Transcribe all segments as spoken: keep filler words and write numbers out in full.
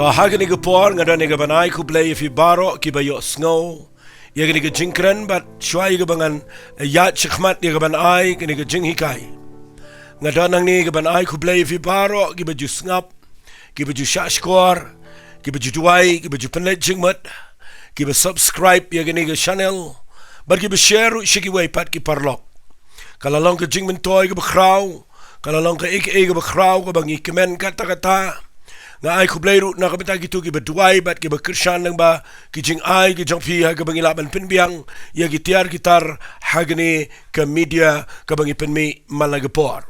To ha kane ka por nga don ïa ka ban ai khublei ïa phi baroh kiba ïohsngew ïa kane ka jingkren bad shuwa ïa kaba ngan ïaid shakhmat ïa ka ban ai kane ka jinghikai. Nga don hangne ïa ka ban ai khublei ïa phi baroh kiba ju sngap, kiba ju shah shkor, kiba ju duwai, kiba ju pynleit jingmut, kiba subscribe ïa kane ka channel bad kiba share ruh sha kiwei pat ki paralok. Ka la long ka jingmyntoi kaba khraw, ka la long kaei kaei kaba khraw kaba ngi kmen katta katta. Nga ai khublei ruh na ka bynta kito kiba duwai bad kiba kyrshan lyngba ki jingai ki jong phi ha kaba ngi lah ban pynbiang ïa ki tiar ki tar ha kane ka media kaba ngi pynmih man la ka por.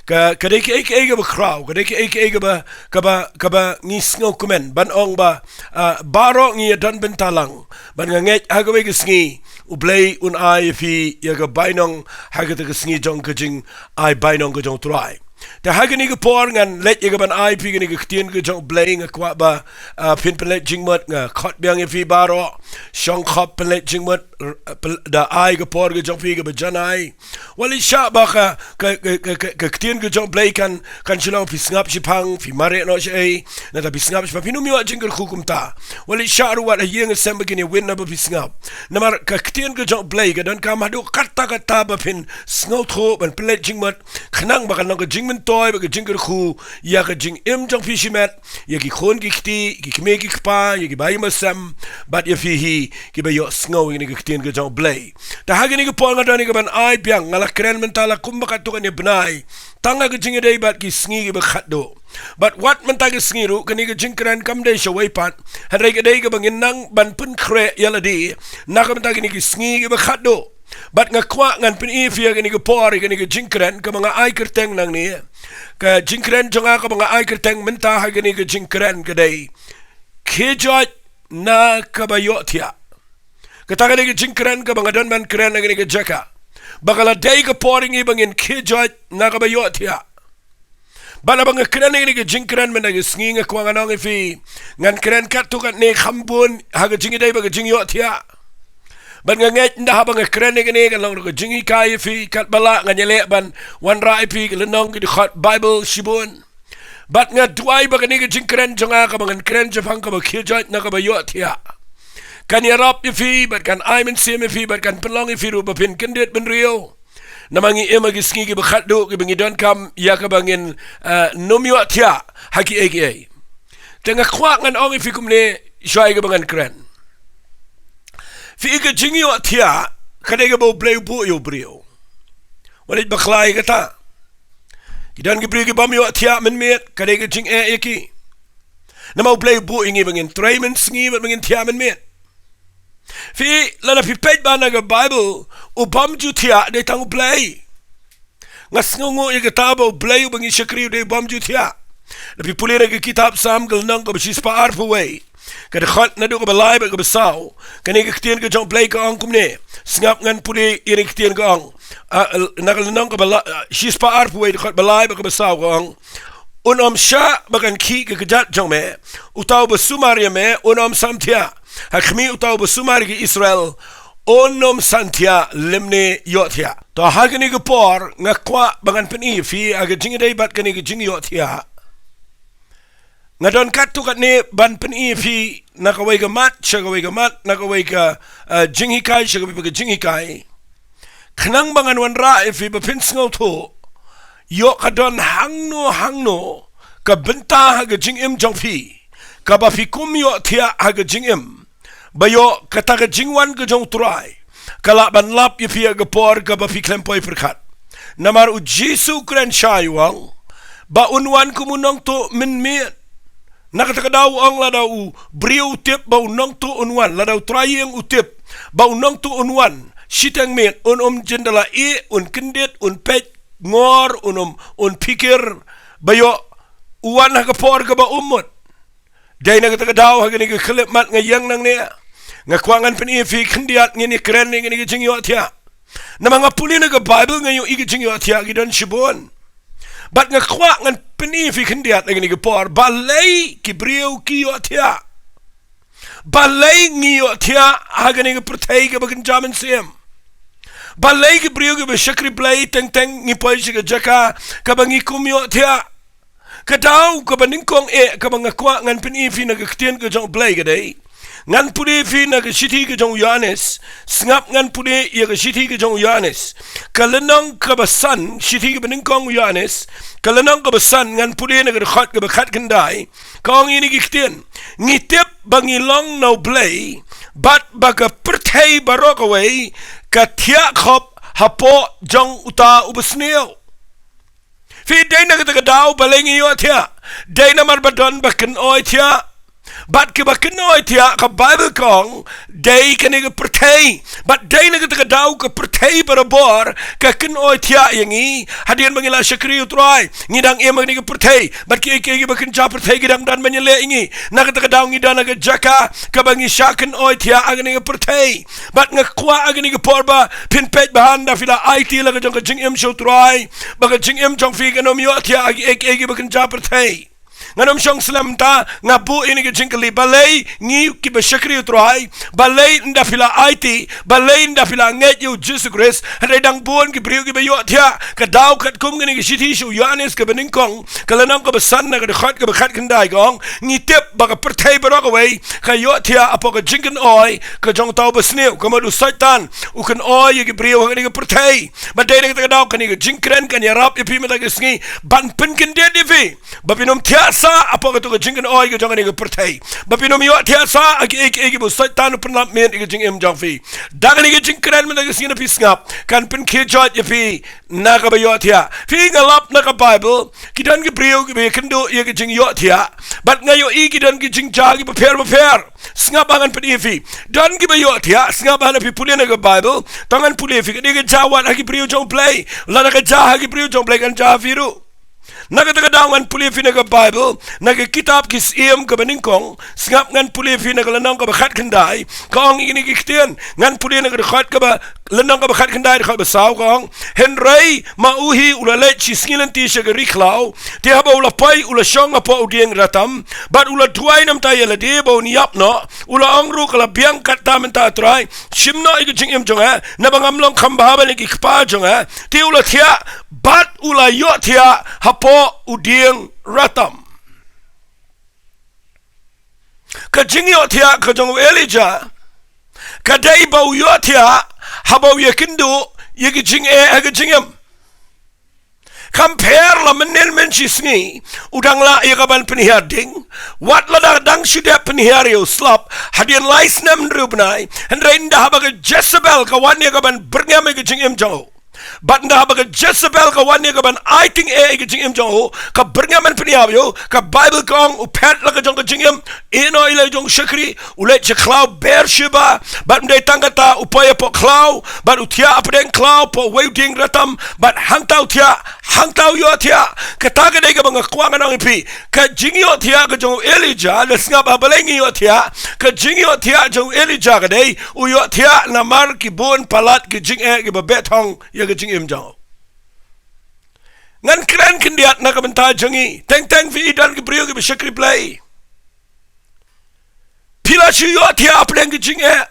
Ka, ka dei kaei kaei kaba khraw, ka dei kaei kaei kaba, kaba, kaba ngi sngewkmen ban ong ba, ah, baroh ngi ïa don bynta lang. Bad nga ngeit ha kawei ka sngi U Blei un ai ïa phi ïa ka bainong ha kata ka sngi jong ka jingai bainong ka jong U Trai. Te ha kane ka por ngan leit ïa ka ban ai phi kane ka ktien ka jong U Blei. Nga kwah ba, ah, phin pynleit jingmut, nga khot biang ïa phi baroh, shong khop pynleit jingmut, r-, pyn-, da ai ka por ka jong phi kaba janai. Wat leit shah ba ka, ka, ka, ka, ka, ka ktien ka jong U Blei kan, kan shu long phi sngap shiphang, phi mareh noh shaei, nangta phi sngap shiphang, phin ym ïoh jingkyrkhu kumta. Wat leit shah ruh wat ha ïing ha sem ba kin ïa win na ba phi sngap. Namar ka ktien ka jong U Blei ka donkam haduh katta katta ba phin sngewthuh ban pynleit jingmut, khnang ba kan long ka jingmyntoi bad ka jingkyrkhu ïa ka jingim jong phi shimet, ïa ki khun ki kti, ki kmie ki kpa, ïa ki baïong basem, bad ïa phi hi kiba ïohsngew ïa kane ka ktien ka jong U Blei. Te ha kane ka por nga don ïa ka ban ai biang, nga la kren mynta la kumba katto katne bnai, tang ha ka jingïadei bad ki sngi kiba khatduh. Bad wat mynta ka sngi ruh kane ka jingkren kam dei shawei pat, hynrei ka dei kaba ngin nang ban pynkhreh ïa lade na ka bynta kine ki sngi kiba khatduh. Bad nga kwah ngan pyni ïa phi ha kane ka por ïa kane ka jingkren kaba nga ai kyrteng nangne. Ka jingkren jong nga kaba nga ai kyrteng mynta ha kane ka jingkren ka dei, Khie joit na kaba ïohthiah. Kata ka dei ka jingkren kaba nga don ban kren ha kane ka jaka, ba ka la dei ka por ïa ngi ba ngin khie joit na kaba ïohthiah. Bad haba nga kren ïa kane ka jingkren mynta ka sngi nga kwah ngan ong ïa phi, ngan kren katto katne kham bun ha ka jingïadei bad ka jingïohthiah. Bad nga ngeit ynda haba nga kren ïa kane kan long ruh ka jinghikai ïa phi, katba lah ngan ïaleh ban wanrah ïa phi ka lynnong ki dkhot Baibl shibun. Bad nga duwai ba kane ka jingkren jong nga kaba ngan kren shaphang kaba khie joit na kaba ïohthiah kan ïarap ïa phi bad kan ai mynsiem ïa phi bad kan pynlong ïa phi ruh ba phin kyndit bynriew. Namar ngi im ha ki sngi kiba khatduh kiba ngi donkam ïa kaba ngin, eh, nym ïohthiah ha kiei kiei. Te nga kwah ngan ong ïa phi kumne shuwa ïa kaba ngan kren. Phi i, ka jingïohthiah ka dei kaba U Blei u buh ïa u briew. Wat leit bakla ïa kata. Ki don ki briew ki bym ïohthiah mynmiet, ka dei ka jingeh ïa ki. Namar U Blei u buh ïa ngi ba ngin trei mynsngi bad ba ngin thiah mynmiet. Phi, lada phi peit ba na ka Baibl, u bym ju thiah dei tang U Blei. Nga sngewnguh ïa kata ba U Blei uba ngi shakri u dei u bym ju thiah. Lada phi pule na ka kitab Salm ka lynnong kaba shispah arphew wei, ka dkhot naduh kaba lai bad kaba saw, kane ka ktien ka jong U Blei ka ong kumne. Sngap ngan pule ïa kane ka ktien ka ong. Ah, na ka lynnong kaba la, ah, shispah arphew wei dkhot ba lai bad kaba saw ka ong. Un ym shah ba kan khih ka kjat jong me, uta uba sumar ïa me un ym samthiah. Ha khmih, uta uba sumar ïa ki Israel un ym samthiah lymne ïohthiah. To ha kane ka por nga kwah ba ngan pyni ïa phi ha ka jingïadei bad kane ka jingïohthiah. Nga don katto katne ban pyni ïa phi na kawei ka mat sha kawei ka mat, na kawei ka, eh, jinghikai sha kawei ka jinghikai. Khnang ba ngan wanrah ïa phi ba phin sngewthuh, ïoh ka don hangno hangno ka bynta ha ka jingim jong phi kaba phi kum ïohthiah ha ka jingim, ba ïoh kata ka jingwan ka jong U Trai ka lah ban lap ïa phi ha ka por kaba phi khlem poi pyrkhat. Namar U Jisu u kren shai u ong ba un wan kum u nongtuh mynmiet. Na kata ka daw u ong lada u briew u tip ba u nongtuh un wan, lada u trai ïing u tip ba u nongtuh un wan shiteng miet, un ym jin da la ïeh, un kyndit, un peit ngor, un ym, un phikir ba ïoh u wan ha ka por kaba um mut. Dei na kata ka daw ha kane ka khyllipmat nga ïeng nangne, nga kwah ngan pyni ïa phi khyndiat ngin ïa kren ïa kane ka jingïohthiah. Namar nga pule na ka Baibl nga ïohi ka jingïohthiah ki don shibun. Bad nga kwah ngan pyni ïa phi khyndiat na kane ka por balei ki briew ki ïohthiah. Balei ngi ïohthiah ha kane ka pyrthei kaba kynja mynsiem. Balei ki briew kiba shakri Blei teng teng ngi poi sha ka jaka kaba ngi kum ïohthiah. Ka daw kaba nyngkong eh kaba nga kwah ngan pyni ïa phi na ka ktien ka jong U Blei ka dei, ngan pule ïa phi na ka shithi ka jong u Ïoannis. Sngap, ngan pule ïa ka shithi ka jong u Ïoannis, ka lynnong kaba san, shithi kaba nyngkong u Ïoannis, ka lynnong kaba san, ngan pule na ka dkhot kaba khatkhyndai. Ka ong ïa kine ki ktien: Ngi tip ba ngi long na U Blei, bad ba ka pyrthei baroh kawei ka thiah khop hapoh jong uta u basniew. Phi, dei na kata ka daw balei ngi ïohthiah? Dei namar ba don ba kynoi thiah. Bad kiba kynoi thiah, ka Baibl ka ong, dei kane ka pyrthei. Bad dei na kata ka daw ka pyrthei barabor ka kynoi thiah ïa ngi. Hadien ba ngi la shakri U Trai, ngi dang im ha kane ka pyrthei. Bad kiei kiei kiba kynja pyrthei ki dang don ban ïaleh ïa ngi. Na kata ka daw ngi don ha ka jaka kaba ngi shah kynoi thiah ha kane ka pyrthei. Bad nga kwah ha kane ka por ba phin peit bha, ynda phi la aiti la ka jong ka jingim sha U Trai, ba ka jingim jong phi kan ym ïohthiah ha kiei kiei kiba kynja pyrthei. Ngan ym shong slem, mynta nga buh ïa kane ka jingkylli: balei ngi kiba shakri U Trai, balei ynda phi la aiti, balei ynda phi la ngeit ïa U Jisu Khrist, hynrei dang bun ki briew kiba ïohthiah? Ka daw katkum kane ka shithi sha u Ïoannis kaba nyngkong, ka lynnong kaba san, na ka dkhot kaba khatkhyndai ka ong: Ngi tip ba ka pyrthei baroh kawei ka ïohthiah hapoh ka jingkynoi ka jong uta u basniew. Ka mut u Soitan u kynoi ïa ki briew ha kane ka pyrthei. Bad dei na kata ka daw kane ka jingkren kan ïarap ïa phi mynta ka sngi ban pynkyndit ïa phi ba phin ym thiah sah hapoh kato ka jingkynoi ka jong kane ka pyrthei, ba phin ym ïohthiah sah ha kiei kiei kiba u Soitan u pynlap miet ïa ka jingim jong phi. Da kane ka jingkren mynta ka sngi, na phi sngap, kan pynkhie joit ïa phi na kaba ïohthiah. Phi, nga lap na ka Baibl, ki don ki briew kiba ïakynduh ïa ka jingïohthiah. Bad nga ïohi ki don ki jingjia kiba pher bapher. Sngap ba ngan pyni ïa phi. Don kiba ïohthiah, sngap ba, na phi pule na ka Baibl, tang ngan pule ïa phi, ka dei ka jia wat ha ki briew jong U Blei. Lada ka jia ha ki briew jong U Blei kan jia ha phi ruh. Na kata ka daw ngan pule ïa phi na ka Baibl, na ka kitab Ki Syiem kaba nyngkong, sngap, ngan pule ïa phi na ka lynnong kaba khatkhyndai, ka ong ïa kine ki ktien. Ngan pule na ka dkhot kaba, lynnong kaba khatkhyndai, dkhot ba saw, ka ong: Hynrei ma u hi u la leit shisngi lynti sha ka ri khlaw, te haba u la poi u la shong hapoh u dieng ratam, bad u la duwai na bynta ïa lade ba un ïap noh, u la ong ruh, ka la biang katta mynta, Trai, shim noh ïa ka jingim jong nga, naba ngam long kham bha ban ïa ki kpa jong nga. Te u la thiah, bad u la ïohthiah hapoh u dieng ratam. Ka jingïohthiah ka jong u Elijah ka dei ba u ïohthiah haba u ïakynduh ïa ki jingeh ha ka jingim. Kam pher la mynnin mynshisngi u dang lah ïa ka ban pynhiar ding, wat lada dang shu dep pynhiar ïa u slap hadien lai snem hynriew bnai, hynrei ynda haba ka Jezebel ka wan ïa ka ban byrngem ïa ka jingim jong u, bad ynda haba ka Jezebel ka wan ïa ka ban ai tyngeh ïa ka jingim jong u, ka byrngem ban pynïap ïa u, ka Baibl ka ong, u phet la ka jong ka jingim, ïehnoh ïa la jong u shakri, u leit sha khlaw Beersheba, bad ym dei tang kata, u poi hapoh khlaw, bad u thiah hapdeng khlaw hapoh uwei u dieng ratam, bad hangta u thiah, hangta u ïohthiah. Kata ka dei kaba nga kwah ngan ong ïa phi. Ka jingïohthiah ka jong u Elijah, la sngap ha balei ngi ïohthiah. Ka jingïohthiah jong u Elijah ka dei, u ïohthiah namar ki bun palat ki jingeh kiba beh thong ïa ka jingim jong u. Ngan kren khyndiat na ka bynta jong ngi. Teng teng phi, don ki briew kiba shakri Blei. Phi la shu ïohthiah hapdeng ki jingeh.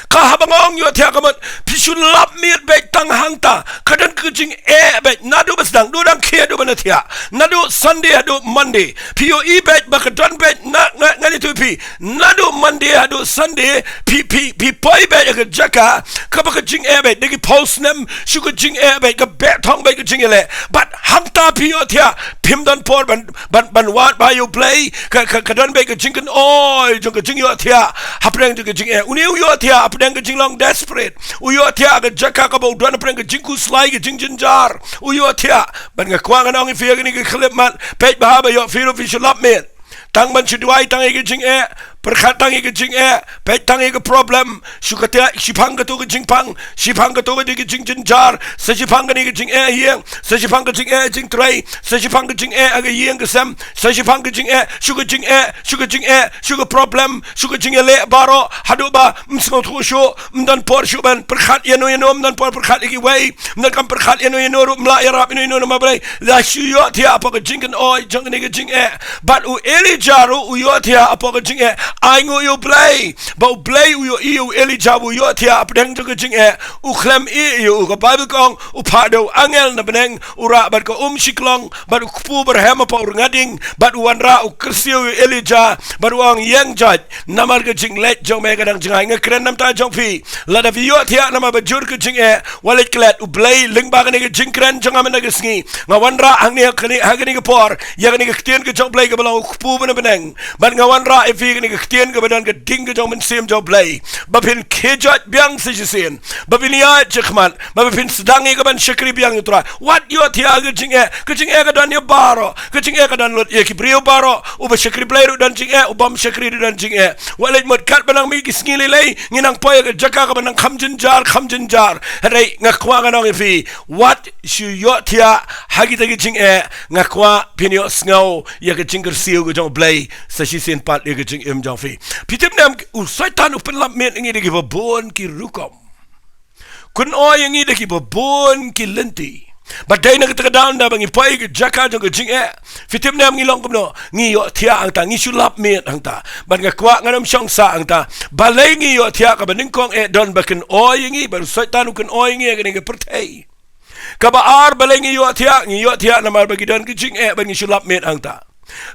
Ka haba nga ong ïohthiah ka mut phi shu lap miet beit tang hangta. Ka don ka jingeh beit naduh ba sdang, duh dang khie, duh ba na thiah, naduh Sunday haduh Monday. Phi ïohi beit ba ka don beit, na, nga, ngan ïathuh ïa phi, naduh Monday haduh Sunday, phi, phi, phi poi beit ha ka jaka kaba ka jingeh beit, da ki phew snem shu ka jingeh beit, ka beh thong beit ka jingïaleh. Bad hangta phi ïohthiah, phim don por ban, ban, ban wad bha ïa u Blei. Ka, ka, ka don beit ka jingkynoi jong ka jingïohthiah hapdeng jong ka jingeh. Une u ïohthiah hapdeng ka jinglong desperate. U ïohthiah ha ka jaka kaba u don hapdeng ka jingkhuslai, ka jingjynjar. U ïohthiah. Bad nga kwah ngan ong ïa phi ha kane ka khyllipmat, peit bha ba ïoh phi ruh phi shu lap miet. Tang ban shu duwai tang ïa ka jingeh, pyrkhat tang ïa ka jingeh, peit tang ïa ka problem, shu kata, shiphang kato ka jingpang, shiphang kato ka jingjynjar, sa shiphang kane ka jingeh ha ïing, sa shiphang ka jingeh ha jingtrei, sa shiphang ka jingeh ha ka ïing ka sem, sa shiphang ka jingeh, shu ka jingeh, shu ka jingeh, shu ka problem, shu ka jingïaleh baroh, haduh ba ym sngewthuh shuh, ym don por shuh ban pyrkhat ïano ïano, ym don por pyrkhat ïa kiwei, ym don kam pyrkhat ïano ïano ruh, ym lah ïarap ïano ïano namar balei? La shu ïohthiah hapoh ka jingkynoi jong kane ka jingeh. Bad u Elijah ruh u ïohthiah hapoh ka jingeh. Ai nguh ïa U Blei, ba U Blei u ïohi ïa u Elijah u ïohthiah hapdeng jong ka jingeh, u khlem ïeh ïa u. Ka Baibl ka ong, u phah da u angel na bneng, u rah bad ka um shiklong, bad u kpu barhem hapoh u rnga ding, bad u wanrah u kyrsiew ïa u Elijah, bad u ong, ïeng jait, namar ka jingleit jong me ka dang jngai. Nga kren na ka bynta jong phi, lada phi ïohthiah namar ba jur ka jingeh, wat leit klet, U Blei lyngba kane ka jingkren jong nga mynta ka sngi, nga wanrah hangne ha kane, ha kane ka por ïa kane ka ktien ka jong U Blei kaba long u kpu ba na bneng. Bad nga wanrah ïa phi kane ka ktien kaba don ka ding ka jong u Mynsiem jong U Blei, ba phin khie jait biang sa shisien, ba phin ïaid shakhmat, ba phin sdang ïa ka ban shakri biang ïa U Trai. Wat ïohthiah ha ka jingeh. Ka jingeh ka don ïa baroh. Ka jingeh ka don lut ïa ki briew baroh. Uba shakri Blei ruh don jingeh, u bym shakri ruh don jingeh. Wat leit mut katba nang mih ki sngi lei lei, ngi nang poi ha ka jaka kaba nang kham jynjar, kham jynjar. Hynrei nga kwah ngan ong ïa phi, wat shu ïohthiah ha kita ki jingeh. Nga kwah phin ïohsngew ïa ka jingkyrsiew ka jong U Blei sa shisien pat ïa ka jingim jong phi. Phi tip ne em, u Soitan u pynlap miet ïa ngi da kiba bun ki rukom. Kynoi ïa ngi da kiba bun ki lynti. Bad dei na kata ka daw, ynda ba ngi poi ha ka jaka jong ka jingeh, phi tip ne em ngi long kumno? Ngi ïohthiah hangta, ngi shu lap miet hangta. Bad nga kwah ngan ym shong sah hangta. Balei ngi ïohthiah? Kaba nyngkong, eh, don ba kynoi ïa ngi, bad u Soitan u kynoi ïa ngi ha kane ka pyrthei. Kaba ar, balei ngi ïohthiah? Ngi ïohthiah namar ba ki don ki jingeh bad ngi shu lap miet hangta.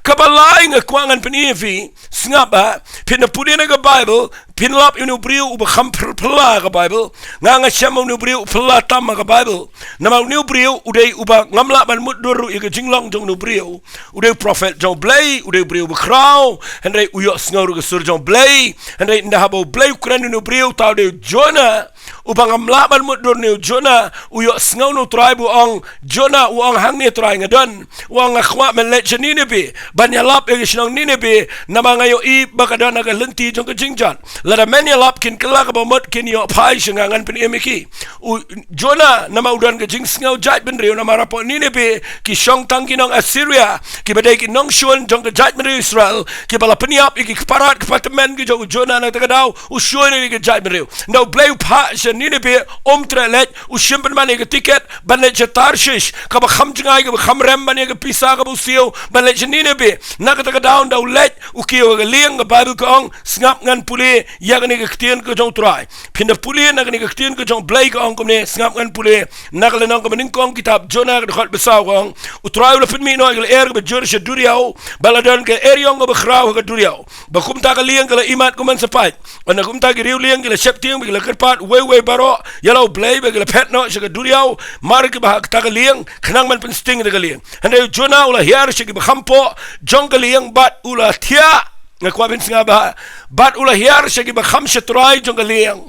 Kaba lai, nga kwah ngan pyni ïa phi, sngap ba phin da pule na ka Baibl, phin lap ïa une u briew uba kham phylla ha ka Baibl. Nga, nga shem ba une u briew u phylla tam ha ka Baibl. Namar une u briew u dei uba ngam lah ban mutdur ruh ïa ka jinglong jong une u briew. U dei u prophet jong U Blei, u dei u briew uba khraw, hynrei u ïohsngew ruh ka sur jong U Blei. Hynrei ynda haba U Blei u kren ïa une u briew, uta u dei u Jonah. Uba ngam lah ban mutdur, une u Jonah, u ïohsngew na U Trai ba u ong, Jonah, u ong, hangne Trai nga don. U ong, nga kwah men leit sha Nineveh, ban ïalap ïa ka shnong Nineveh, namar nga ïohi ba ka don ha ka lynti jong ka jingjot. Lada men ïalap, kin kylla, kaba mut kin ïoh phai sha nga, ngan pynim ïa ki. U Jonah, namar u don ka jingsngew jaitbynriew, namar hapoh Nineveh ki shong tang ki nong Assyria, kiba dei ki nongshun jong ka jaitbynriew Israel, kiba la pynïap ïa ki kpa rat kpa tymmen ki jong u Jonah. Na kata ka daw u shun ïa ki jaitbynriew. Ynda U Blei u phah sha Nineveh, um treh leit, u shim pynban ïa ka tiket ban leit sha Tarshish, kaba kham jngai, kaba kham rem ban ïa ka pisa kaba u siew ban leit sha Nineveh. Na kata ka daw ynda u leit, u kiew ha ka lieng, ka Baibl ka ong, sngap ngan pule ïa kane ka ktien ka jong U Trai. Phin da pule na kane ka ktien ka jong U Blei, ka ong kumne, sngap ngan pule na ka lynnong kaba nyngkong kitab Jonah, ka dkhot ba saw, ka ong, U Trai u la pynmih noh ïa ka lyer kaba jur sha duriaw, bad la don ka eriong kaba khraw ha ka duriaw. Bad kumta ka lieng ka la imat kum ban sa pait. Bad na kumta ki riewlieng ki la sheptieng bad ki la kyrpad uwei uwei baroh ïa la U Blei, bad ki la phet noh sha ka duriaw mar kiba ha kata ka lieng, khnang ban pynsting ïa ka lieng. Hynrei u Jonah u la hiar sha kiba kham poh jong ka lieng bad u la thiah. Nga kwah phin sngap bha. Bad u la hiar sha kiba kham shatrai jong ka lieng.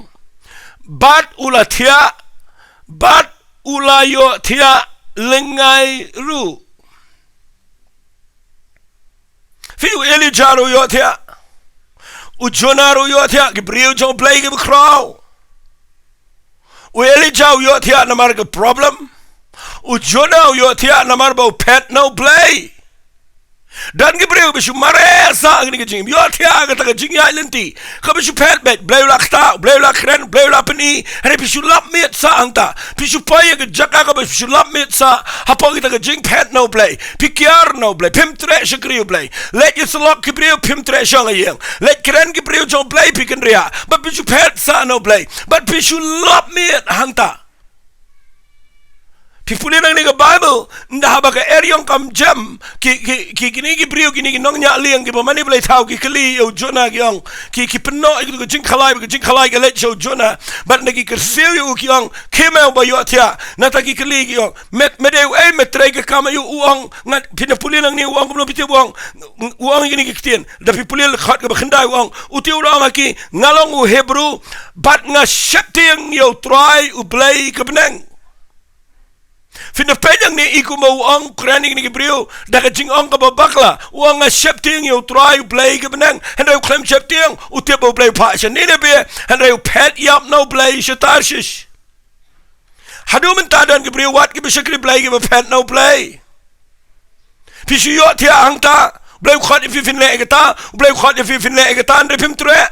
Bad u la thiah. Bad u la ïohthiah lyngngai ruh. Phi, u Elijah ruh u ïohthiah. U Jonah ruh u ïohthiah, ki briew jong U Blei kiba khraw. U Elijah u ïohthiah namar ka problem. U Jonah u ïohthiah namar ba u phet na U Blei. Don ki briew ba shu mareh sah ha kane ka jingim, ïohthiah kata ka jingïaid lynti, kaba shu phet beit. Blei u la ktah, Blei u la kren, Blei u la pyni, hynrei phi shu lap miet sah hangta. Phi shu poi ha ka jaka kaba phi shu lap miet sah hapoh kita ka jingphet na U Blei. Phi kiar na U Blei, phim treh shakri U Blei. Leit ïasyllok ki briew, phim treh shong ha ïing. Leit kren ki briew jong U Blei, phi kynriah. Bad phi shu phet sah na U Blei, bad phi shu lap miet hangta. Phi pule nangne ka Baibl, ynda haba ka eriong kam jem, ki, ki, ki, kine ki briew, kine ki nongñiah lieng kiba mane blei thaw, ki kylli ïa u Jonah, ki ong, ki, ki pynnoh ïa ka jingkhalai, ka jingkhalai ka leit sha u Jonah. Bad ynda ki kyrsiew ïa u, ki ong, khie me uba ïohthiah. Nangta ki kylli, ki ong, me, me dei uei, me trei ka kam aïu? U ong, nga, phin da pule nangne, u ong kumno, phi tip u ong? U ong ïa kine ki ktien, da phi pule lyngkhot kaba khyndai, u ong, u tip, u la ong ha ki, nga long u Hebru, bad nga sheptieng ïa U Trai U Blei ka bneng. Phin da peit hangne, i kumba u ong, kren ïa kine ki briew da ka jingong kaba bakla. U ong, nga sheptieng ïa U Trai U Blei ka bneng. Hynrei u khlem sheptieng, u tip ba U Blei u phah sha Nineveh, hynrei u phet ïap na U Blei sha Tarshish. Haduh mynta don ki briew wat kiba shakri Blei kiba phet na U Blei. Phi shu ïohthiah hangta. U Blei u khot ïa phi phin leh ïa kata, U Blei u khot ïa phi phin leh ïa kata, hynrei phim treh.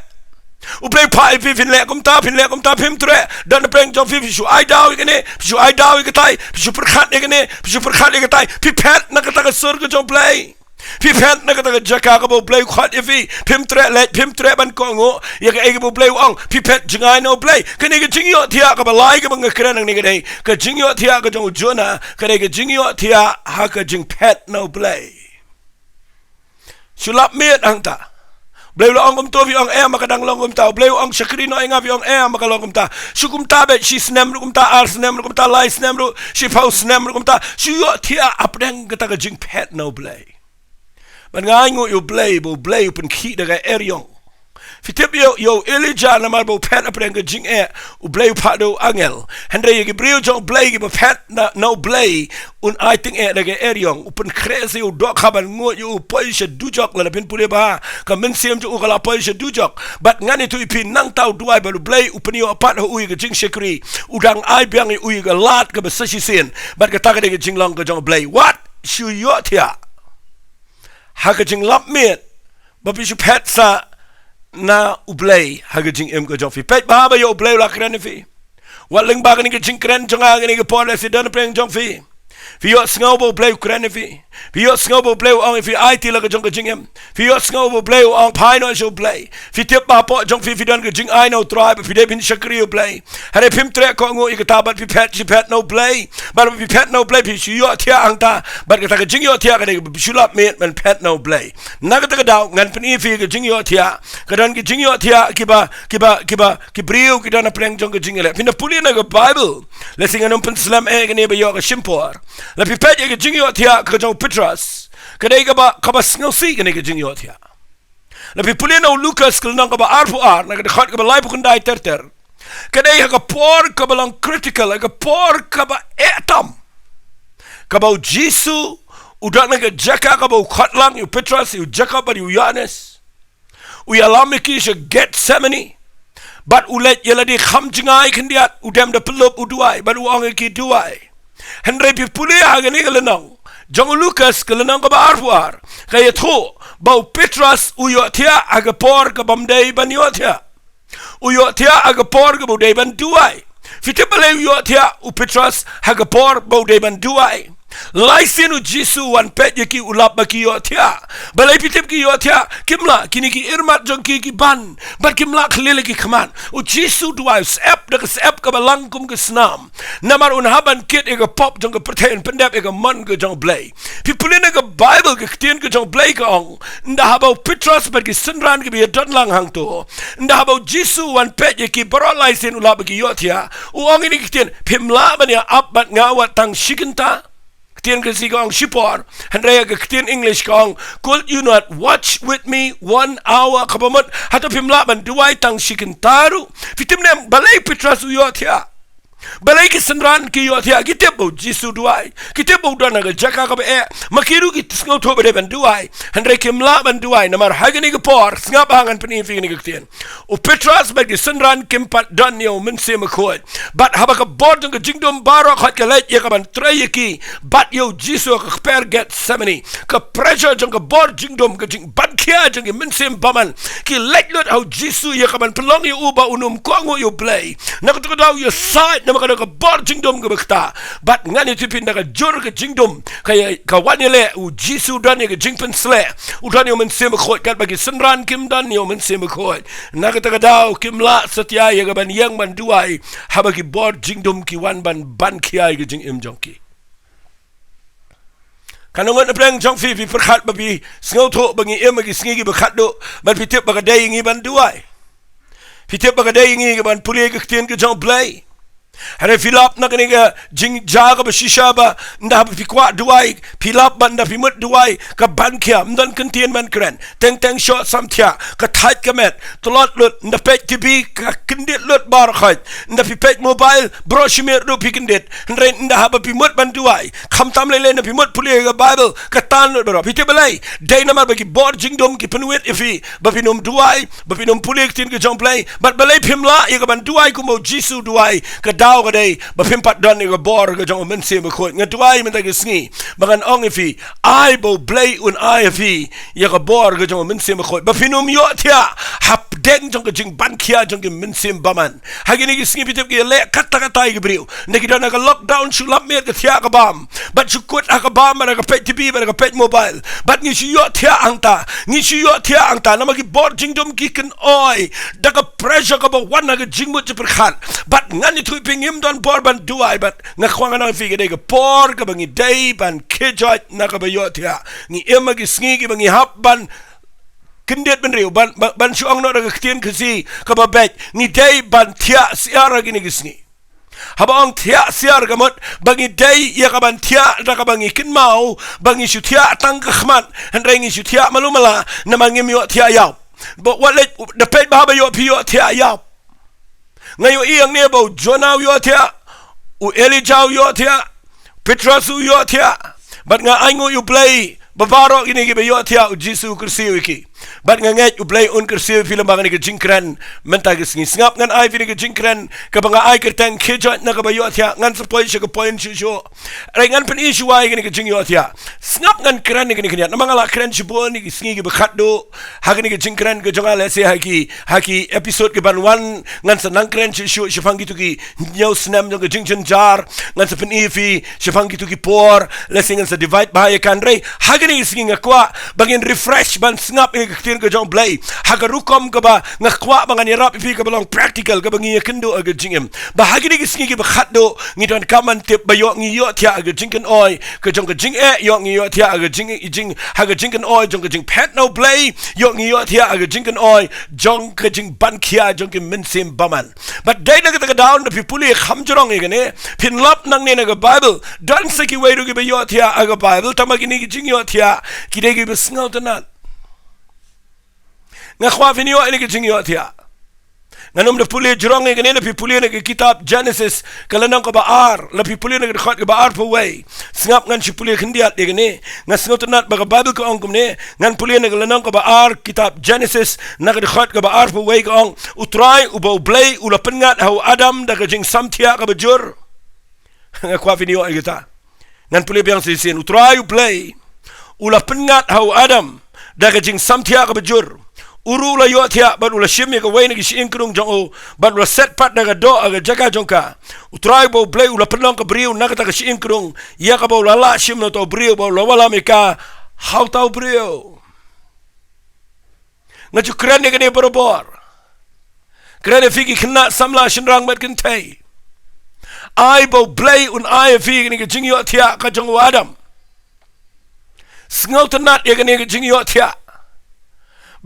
U Blei u phah ïa phi phin leh kumta, phin leh kumta, phim treh. Don napdeng jong phi, phi shu ai daw ïa kane, phi shu ai daw ïa katai, phi shu pyrkhat ïa kane, phi shu pyrkhat ïa katai. Phi phet na kata ka sur ka jong U Blei. Phi phet na kata ka jaka kaba U Blei u khot ïa phi. Phim treh leit, phim treh ban kohnguh ïa kaei kaba U Blei u ong. Phi phet jngai na U Blei. Kane ka jingïohthiah kaba lai kaba nga kren hangne ka dei ka jingïohthiah ka jong u Jonah, ka dei ka jingïohthiah ha ka jingphet na U Blei. Shu lap miet hangta. U Blei u la ong kumto, phi ong em, ba ka dang long kumta. U Blei u ong shakri noh ïa nga, phi ong em, ba ka long kumta. Shu kumta beit, shi snem ruh kumta, ar snem ruh kumta, lai snem ruh, shiphew snem ruh kumta. Shu ïohthiah hapdeng kata ka jingphet na U Blei. Ban nga ai nguh ïa U Blei ba U Blei u pynkhih da ka eriong. Phi tip ïa u, ïa u Elijah, namar ba u phet hapdeng ka jingeh, U Blei u phah da u angel. Hynrei ïa ki briew jong U Blei kiba phet na, na U Blei, un ai tyngeh da ka eriong. U pynkhreh sa ïa u dohkha ban nguh ïa u, poi sha dujok. Lada phin pule bha, ka mynsiem jong u ka la poi sha dujok. Bad ngan ïathuh ïa phi, nangta u duwai bad U Blei u pynïoh pat ha u ïa ka jingshakri. U dang ai biang ïa u ïa ka lad kaba sa shisien. Bad kata ka dei ka jinglong ka jong U Blei. Wat shu ïohthiah ha ka jinglap miet ba phi shu phet sah na U Blei ha ka jingim ka jong phi. Peit bha ba ïa U Blei u la kren ïa phi. Wat lyngba kane ka jingkren jong nga kane ka por, lehse don hapdeng jong phi. Phi ïohsngew ba U Blei u kren ïa phi. Phi ïohsngew ba U Blei u ong ïa phi, aiti la ka jong ka jingim. Phi ïohsngew ba U Blei u ong phai noh sha U Blei. Phi tip ba hapoh jong phi phi don ka jingai na U Trai ba phi dei ban shakri U Blei. Hynrei phim treh kohnguh ïa kata bad phi phet shi phet na U Blei. Bad phi phet na U Blei phi shu ïohthiah hangta. Bad kata ka jingïohthiah ka dei kaba phi shu lap miet ban phet na U Blei. Na kata ka daw ngan pyni ïa phi ka jingïohthiah. Ka don ka jingïohthiah kiba, kiba, kiba, ki briew ki don hapdeng jong ka jingïaleh. Phin da pule na ka Baibl. Lehse ngan ym pynslem eh kane ba ïoh ka shim por. La phi peit ïa ka jingïohthiah ka jong u Petros. Ka dei kaba, kaba sngewsih kane ka jingïohthiah. La phi pule na u Lukas ka lynnong kaba arphew ar, na ka dkhot kaba laiphew khyndai ter ter. Ka dei ha ka por kaba long critical, ha ka por kaba eh tam. Kaba u Jisu u don ha ka jaka kaba u khot lang ïa u Petros, ïa u Jakob bad ïa u Ïohannes. U ïalam ïa ki sha Gethsemane. Bad u leit ïalade kham jngai khyndiat, u dem da pyllup u duwai, bad u ong ïa ki duwai. Hynrei phi pule ha kane ka lynnong jong u Lukas ka lynnong kaba arphew ar, ka ïathuh ba u Petros u ïohthiah ha ka por kaba ym dei ban ïohthiah. U ïohthiah ha ka por kaba u dei ban duwai. Phi tip balei u ïohthiah u Petros ha ka por ba u dei ban duwai? Lai sien u Jisu u wan peit ïa ki, u lap ba ki ïohthiah. Balei phi tip ki ïohthiah? Kim lah, kine ki irmat jong ki ki ban. Bad kim lah khlil ïa ki khmat. U Jisu u duwai, u syep da ka syep kaba lang kum ka snam. Namar un hap ban kit ïa ka pop jong ka pyrthei, un pyndep ïa ka mon ka jong U Blei. Phi pule na ka Baibl, ka ktien ka jong U Blei ka ong, ynda haba u Petros bad ki synran kiba ïadon lang hangto, ynda haba u Jisu u wan peit ïa ki baroh lai sien, u lap ba ki ïohthiah, u ong ïa kine ki ktien, phim lah ban ïa ap bad nga wat tang shi kynta? Ktien Khasi ka ong shipor, hynrei ka ktien English ka ong, "Could you not watch with me one hour?" Kaba mut, hato phim lah ban duwai tang shi kynta ruh? Phi tip ne em balei u Petros u ïohthiah? Balei ki synran ki ïohthiah? Ki tip ba u Jisu u duwai. Ki tip ba u don ha ka jaka kaba eh. Ma ki ruh ki sngewthuh ba dei ban duwai. Hynrei kim lah ban duwai. Namar ha kane ka por, sngap ha ngan pyni ïa phi kane ka ktien. U Petros bad ki synran kim pat don ïa u Mynsiem Bakhuid. Bad haba ka bor jong ka jingdum baroh khoit ka leit ïa ka ban trei ïa ki bad ïa u Jisu ha ka kper Gethsemane, ka pressure jong ka bor jingdum, ka jingbankhia jong ki mynsiem bymman, ki leit lut ha u Jisu ïa ka ban pynlong ïa u ba un ym kohnguh ïa U Blei. Na kata ka daw u ïasaid namar ka don ka bor jingdum kaba kata. Bad ngan ïathuh ïa phi, na ka jur ka jingdum, ka ïa, ka wan ïaleh, u Jisu u don ïa ka jingpynshlur, u don ïa u Mynsiem Bakhuid, katba ki synran kim don ïa u Mynsiem Bakhuid. Na kata ka daw kim lah satia ïa ka ban ïeng ban duwai haba ki bor jingdum ki wan ban bankhia ïa ka jingim jong ki. Katno ngut hapdeng jong phi, phi pyrkhat ba phi sngewthuh ba ngi im ha ki sngi kiba khatduh, bad phi tip ba ka dei ïa ngi ban duwai? Phi tip ba ka dei ïa ngi ka ban pule ïa ka ktien ka jong U Blei? Hynrei phi lap na kane ka jingjia kaba shisha ba ynda haba phi kwah duwai, phi lap ba ynda phi mut duwai ka bankhia, ym don kyntien ban kren. Teng teng shoh samthiah, ka thait ka met, tlot lut, ynda peit T V ka kyndit lut baroh khoit, ynda phi peit mobile baroh shi miet ruh phi kyndit. Hynrei ynda haba phi mut ban duwai, khamtam lei lei ynda phi mut pule ka Baibl, ka tan lut baroh. Phi tip balei? Dei namar ba ki bor jingdum ki pynwit ïa phi ba phin ym duwai, ba phin ym pule ka ktien ka jong U Blei. Bad balei phim lah ïa ka ban duwai kumba u Jisu u duwai? Ka daw ka dei ba phim pat don ïa ka bor ka jong u Mynsiem Bakhuid. Nga duwai mynta ka sngi ba ngan ong ïa phi, ai ba U Blei un ai ïa phi ïa ka bor ka jong u Mynsiem Bakhuid ba phin ym ïohthiah hapdeng jong ka jingbankhia jong ki mynsiem bymman. Ha kine ki sngi phi tip ki leh katta katta ïa ki briew. Nda ki don ha ka lockdown shu lap miet ka thiah ka bam. Bad shu kut ha ka bam bad ha ka peit T V bad ha ka peit mobile. Bad ngi shu ïohthiah hangta. Ngi shu ïohthiah hangta. Namar ki bor jingdum ki kynoi da ka pressure kaba wan ha ka jingmut jingpyrkhat. Bad ngan ïathuh ïa phi ngim don bor ban duwai bad nga kwah ngan ong ïa phi ka dei ka por kaba ngi dei ban khie joit na kaba ïohthiah. Ngi im ha ki sngi kiba ngi hap ban kyndit bynriew ban, ban, ban shu ong noh da ka ktien Khasi kaba beit, ngi dei ban thiah syiar ha kine ki sngi. Haba ong thiah syiar ka mut ba ngi dei ïa ka ban thiah da kaba ngi kynmaw ba ngi shu thiah tang ka khmat, hynrei ngi shu thiah malu mala namar ngim ïohthiah ïap. Ba wat leit da peit ba haba ïoh phi ïohthiah ïap. Nga ïohi hangne ba u Jonah u ïohthiah, u Elijah u ïohthiah, Petros u ïohthiah. Bad nga ainguh ïa U Blei ba baroh kine kiba ïohthiah U Jisu u kyrsiew ïa ki. Bad nga ngeit U Blei un kyrsiew ïa phi lyngba kane ka jingkren mynta ka sngi. Sngap ngan ai phi kane ka jingkren kaba nga ai kyrteng khie joit na kaba ïohthiah, ngan sa poi sha ka point shuh shuh. Hynrei ngan pyni shuwa ïa kane ka jingïohthiah. Sngap ngan kren ïa kane ka khyndiat namar nga la kren shibun ïa ki sngi kiba khatduh. Ha kane ka jingkren ka jong nga lehse ha ki, ha ki episode kiban wan ngan sa nang kren shuh shuh shaphang kito ki hynñiew snem jong ka jingjynjar. Ngan sa pyni ïa phi shaphang kito ki por, lehse ngan sa divide bha ïa ka, hynrei ha kane ka sngi nga kwah ba ngin refresh ban sngap ïa ka ktien ka jong U Blei ha ka rukom kaba nga kwah ba ngan ïarap ïa phi kaba long practical kaba ngi ïakynduh ha ka jingim. Ba ha kine ki sngi kiba khatduh ngi donkam ban tip ba ïoh ngi ïohthiah ha ka jingkynoi ka jong ka jingeh, ïoh ngi ïohthiah ha ka jing, jing, ha ka jingkynoi jong ka jingphet na U Blei, ïoh ngi ïohthiah ha ka jingkynoi jong ka jingbankhia jong ki mynsiem bymman. Bad dei na kata ka daw nda phi pule kham jrong ïa kane, phin lap nangne na ka Bible, don sa kiwei ruh kiba ïohthiah ha ka Bible, tangba kine ki jingïohthiah ki dei kiba sngewtynnat. Nga kwah phin ïoh ïa kine ki jingïohthiah. Ngan ym da pule jrong ïa kane, la phi pule na ka kitab Genesis ka lynnong kaba ar, la phi pule na ka dkhot kaba arphew wei. Sngap ngan shu pule khyndiat ïa kane. Nga sngewtynnat ba ka Bible ka ong kumne, ngan pule na ka lynnong kaba ar kitab Genesis na ka dkhot kaba arphew wei ka ong, U Trai uba U Blei u la pynngat ha u Adam da ka jingsamthiah kaba jur. Nga kwah phin ïoh ïa kata. Ngan pule biang shisien. U Trai U Blei u la pynngat ha u Adam da ka jingsamthiah kaba jur. U ruh u la ïohthiah bad u la shim ïa kawei na ki shyieng krung jong u bad u la set pat da ka doh ha ka jaka jong ka. U Trai uba U Blei u la pynlong ka briew na kata ka shyieng krung ïa kaba u la lah shim na uta u briew ba u la wallam ïa ka ha uta u briew. Nga ju kren ïa kane barabor. Kren ïa phi ki khynnah samla shynrang bad kynthei. Ai ba U Blei un ai ïa phi kane ka jingïohthiah ka jong u Adam. Sngewtynnat ïa kane ka jingïohthiah.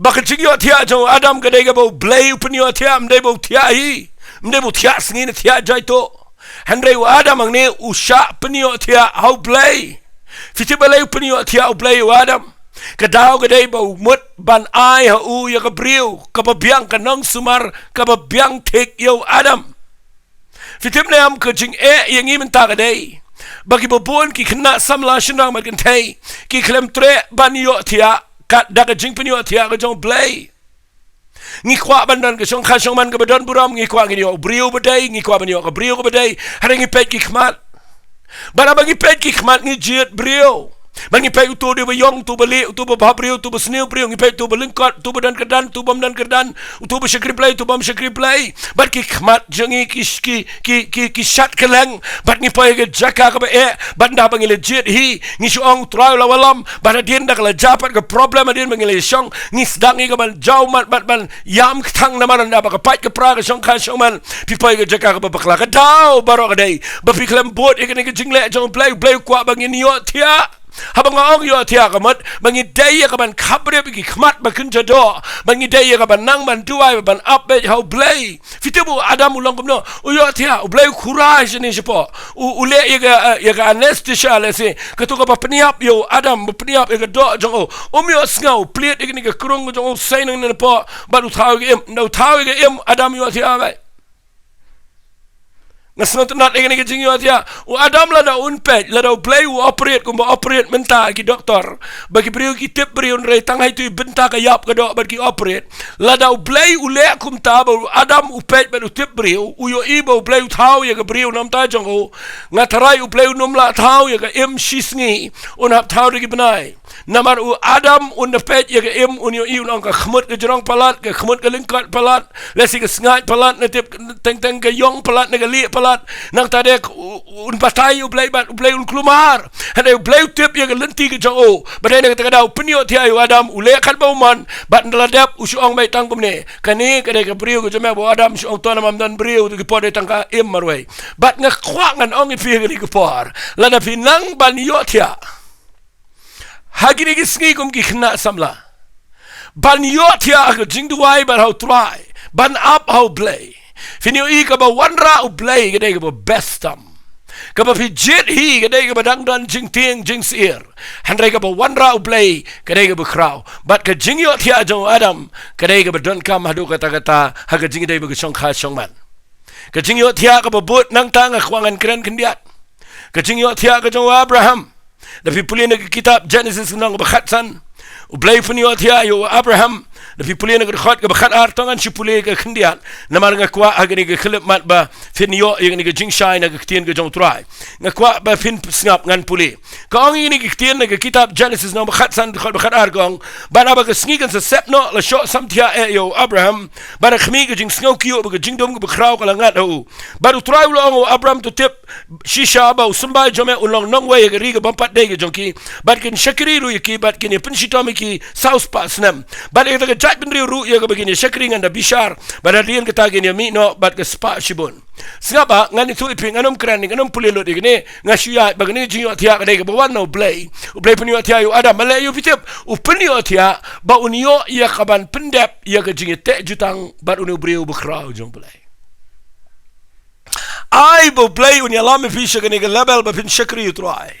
Ba ka jingïohthiah jong u Adam ka dei kaba U Blei u pynïohthiah, ym dei ba u thiah hi, ym dei ba u thiah sngi ne thiah jaituh. Hynrei u Adam hangne u shah pynïohthiah ha U Blei. Phi tip balei u pynïohthiah U Blei ïa u Adam? Ka daw ka dei ba u mut ban ai ha u ïa ka briew kaba biang, ka nongsumar kaba biang thik ïa u Adam. Phi tip ne em, ka jingeh ïa ngi mynta ka dei ba kiba bun ki khynnah samla shynrang bad kynthei ki khlem treh ban ïohthiah kat da ka jingpynïohthiah ka jong U Blei. Ngi kwah ban don ka shongkha shongman kaba don burom, ngi kwah ngin ïoh u briew ba dei, ngi kwah ban ïoh ka briew kaba dei, hynrei ngi peit ki khmat. Bad haba ngi peit ki khmat ngi jied briew. Bad ngi peit uto u dei ba ïong, uto ba lieh, uto ba bha briew, uto ba sniew briew, ngi peit uto ba lyngkot, uto ba don kyrdan, uto bym don kyrdan, uto ba shakri Blei, uto bym shakri Blei. Bad ki khmat jong ngi ki, ki, ki, ki, ki shat kylleng, bad ngi poi ha ka jaka kaba eh, bad ynda ba ngi la jied hi, ngi shu ong U Trai u la wallam, bad hadien da ka la jia pat ka problem hadien ba ngi la shong, ngi sdang ïa ka ban jaw mat bad ban ïam kthang namar ynda ba ka pait ka pra ka shongkha shongman, phi poi ha ka jaka kaba bakla. Ka daw baroh ka dei ba phi khlem bud ïa kane ka jingleh jong U Blei, U Blei u kwah ba ngin ïohthiah. Haba nga ong ïohthiah ka mut ba ngi dei ïa ka ban khapbrip ïa ki khmat ba kynja doh, ba ngi dei ïa ka ban nang ban duwai, ban ap beit ha U Blei. Phi tip u Adam u long kumno? U ïohthiah, U Blei u khura shane shapoh. U, u leh ïa ka, eh, ïa ka anesthesia lehse, kato kaba pynïap ïa u Adam, ba pynïap ïa ka doh jong u. Um ïohsngew, u plied ïa kane ka krung jong u, sei nangne napoh, bad u thaw ïa ka im. Ynda u thaw ïa ka im, Adam u ïohthiah beit. Nga sngewtynnat ïa kane ka jingïohthiah. U Adam lada un peit, lada U Blei u operate kumba operate mynta ki doktor, ba ki briew ki tip briew, hynrei tang ha itu i bynta ka ïap ka doh bad ki operate. Lada U Blei u leh kumta ba u Adam u peit bad u tip briew, u ïohi ba U Blei u thaw ïa ka briew namar jong u. Nga tharai U Blei un ym lah thaw ïa ka im shi sngi, un hap thaw da ki bnai. Namar u Adam un da peit ïa ka im, un ïohi, un ong, ka khmut ka jrong palat, ka khmut ka lyngkot palat, lehse ka sngaid palat, na tip teng teng ka ïong palat, na ka lieh palat. Nangta de u, u, un batai ïa U Blei bad U Blei un kulmar. Hynrei U Blei u tip ïa ka lynti ka jong u. Bad dei na kata ka daw u pynïohthiah ïa u Adam, u leh katba u mon, bad ynda la dep u shu ong beit tang kumne: Kane ka dei ka briew ka jong me. Bad u Adam u shu ong: To, namar ym don briew, to ki por dei tang ka im marwei. Bad nga kwah ngan ong ïa phi ha kane ka por, lada phi nang ban ïohthiah ha kine ki sngi kum ki khynnah samla, ban ïohthiah ha ka jingduwai bad ha U Trai, ban ap ha U Blei, phin ïohi kaba wanrah U Blei ka dei kaba best tam. Kaba phi jied hi ka dei kaba dang don jingtieng jingsyier. Hynrei kaba wanrah U Blei ka dei kaba khraw. Bad ka jingïohthiah jong u Adam ka dei kaba donkam haduh katta katta ha ka jingïadei bad ka shongkha shongman. Ka jingïohthiah kaba bud nangta nga kwah ngan kren khyndiat. Ka jingïohthiah ka jong u Abraham. Da phi pule na ka kitab Genesis lynnong kaba khatsan, U Blei u pynïohthiah ïa u Abraham. Da phi pule na ka dkhot kaba khatar, to ngan shu pule ka khyndiat, namar nga kwah ha kane ka khyllipmat ba phin ïoh ïa kane ka jingshai na ka ktien ka jong U Trai. Nga kwah ba phin sngap, ngan pule. Ka ong ïa kane ka ktien na ka kitab Genesis lynnong ba khatsan, dkhot ba khatar, ka ong: Bad haba ka sngi kan sa sep noh, la shoh samthiah eh ïa u Abraham. Bad ha khmih, ka jingsngew kyiuh bad ka jingdum kaba khraw ka la ngat ha u. Bad U Trai u la ong ïa u Abraham: To tip shisha ba u symbai jong me un long nongwei ha ka ri ka bym pat dei ka jong ki, bad kin shakri ruh ïa ki, bad kin ïa pynshitom ïa ki saw spah snem. Bad ïa kata ka jaitbynriew ruh ïa kaba kin ïa shakri ngan da bishar, bad hadien kata kin ïa mih noh bad ka spah shibun. Sngap, ha, ngan ïathuh ïa phi, ngan ym kren, ngan ym pule lut ïa kane. Nga shu ïaid ba kane ka jingïohthiah ka dei kaba wan na U Blei. U Blei u pynïohthiah ïa u Adam, ma leh ïa u, phi tip, u pynïohthiah ba un ïoh ïa kaban pyndep ïa ka jingïateh jutang bad une u briew bakhraw jong U Blei. Ai ba U Blei un ïalam ïa phi sha kane ka level ba phin shakri ïa U Trai.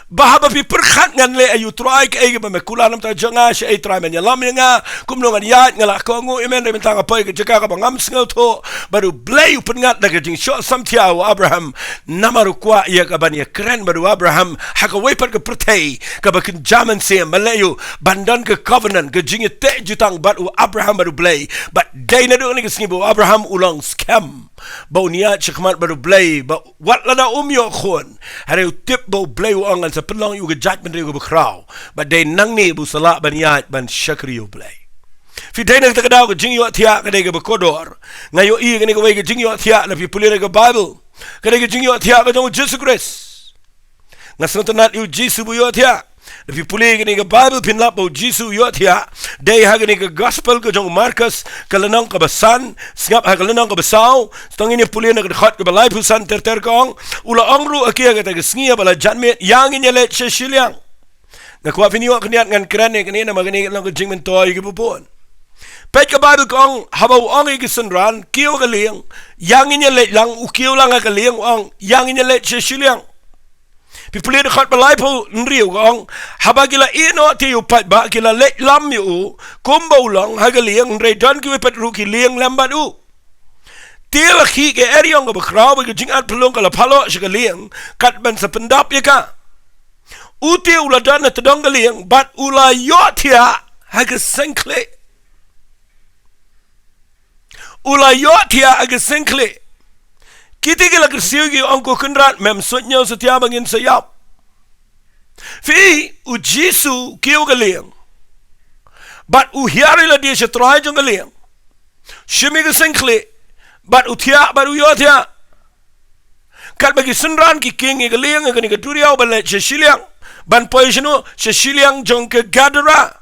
Ba haba phi pyrkhat, ngan leh ïa U Trai kaei kaba me kular namar jong nga, shaei Trai men ïalam ïa nga, kumno ngan ïaid, nga la kohnguh, amen, hynrei mynta nga poi ha ka jaka kaba ngam sngewthuh. Bad U Blei u pynngat da ka jingshoh samthiah ïa u Abraham, namar u kwah ïa kaban ïakren bad u Abraham ha kawei pat ka pyrthei kaba kynja mynsiem, ma leh ïa u, ban don ka covenant, ka jingïateh jutang bad u Abraham bad U Blei. Bad dei naduh kane ka sngi ba u Abraham u long skhem ba un ïaid shakhmat bad U Blei, ba wat lada um ïoh khun, hynrei u tip ba U Blei u ong, ngan sa pynlong ïa u ka jaitbynriew kaba khraw. Bad dei nangne ba u sa lah ban ïaid ban shakri ïa U Blei. Phi, dei na kata ka daw ka jingïohthiah ka dei kaba kordor. Nga ïohi kane kawei ka jingïohthiah, lada phi pule na ka Baibl, ka dei ka jingïohthiah ka jong U Jisu Khrist. Nga sngewtynnat ïa U Jisu ba u ïohthiah. Lada phi pule kane ka Baibl phin lap ba U Jisu u ïohthiah. Dei ha kane ka Gospel ka jong u Markos, ka lynnong kaba san, sngap, ha ka lynnong kaba saw, to ngin ïa pule na ka dkhot kaba laiphew san ter ter, ka ong: U la ong ruh ha ki ha kata ka sngi haba la janmiet, ïa ngin ïaleit sha shiliang. Nga kwah phin ïoh khyndiat, ngan kren ïa kane namar kane ka long ka jingmyntoi ïa kiba bun. Peit, ka Baibl ka ong, haba u ong ïa ki synran, kiew ha ka lieng, ïa ngin ïaleit lang, u kiew lang ha ka lieng, u ong, ïa ngin ïaleit sha shiliang. Phi pule dkhot ba laiphew hynriew, ka ong: Haba ki la ïeh noh te ïa u paidbah, ki la leit lam ïa u kumba u long ha ka lieng, hynrei don kiwei pat ruh ki lieng lem bad u. Te la khih ka eriong kaba khraw bad ka jingat phyllung ka la phaloh sha ka lieng, kat ban sa pyndap ïa ka. U te u la don ha tdong ka lieng bad u la ïohthiah ha ka seng khlieh. U la ïohthiah ha ka seng khlieh. Kite ki la kyrsiew, ki ong, Ko Kynrad, mem suidñiew satia ba ngin sa ïap. Phi, U Jisu u kiew ha ka lieng, bad u hiar ïalade sha trai jong ka lieng, shim ïa ka seng khlieh, bad u thiah, bad u ïohthiah. Katba ki synran ki kieng ïa ka lieng ha kane ka duriaw ban leit sha shiliang, ban poi shano? Sha shiliang jong ka Gadara.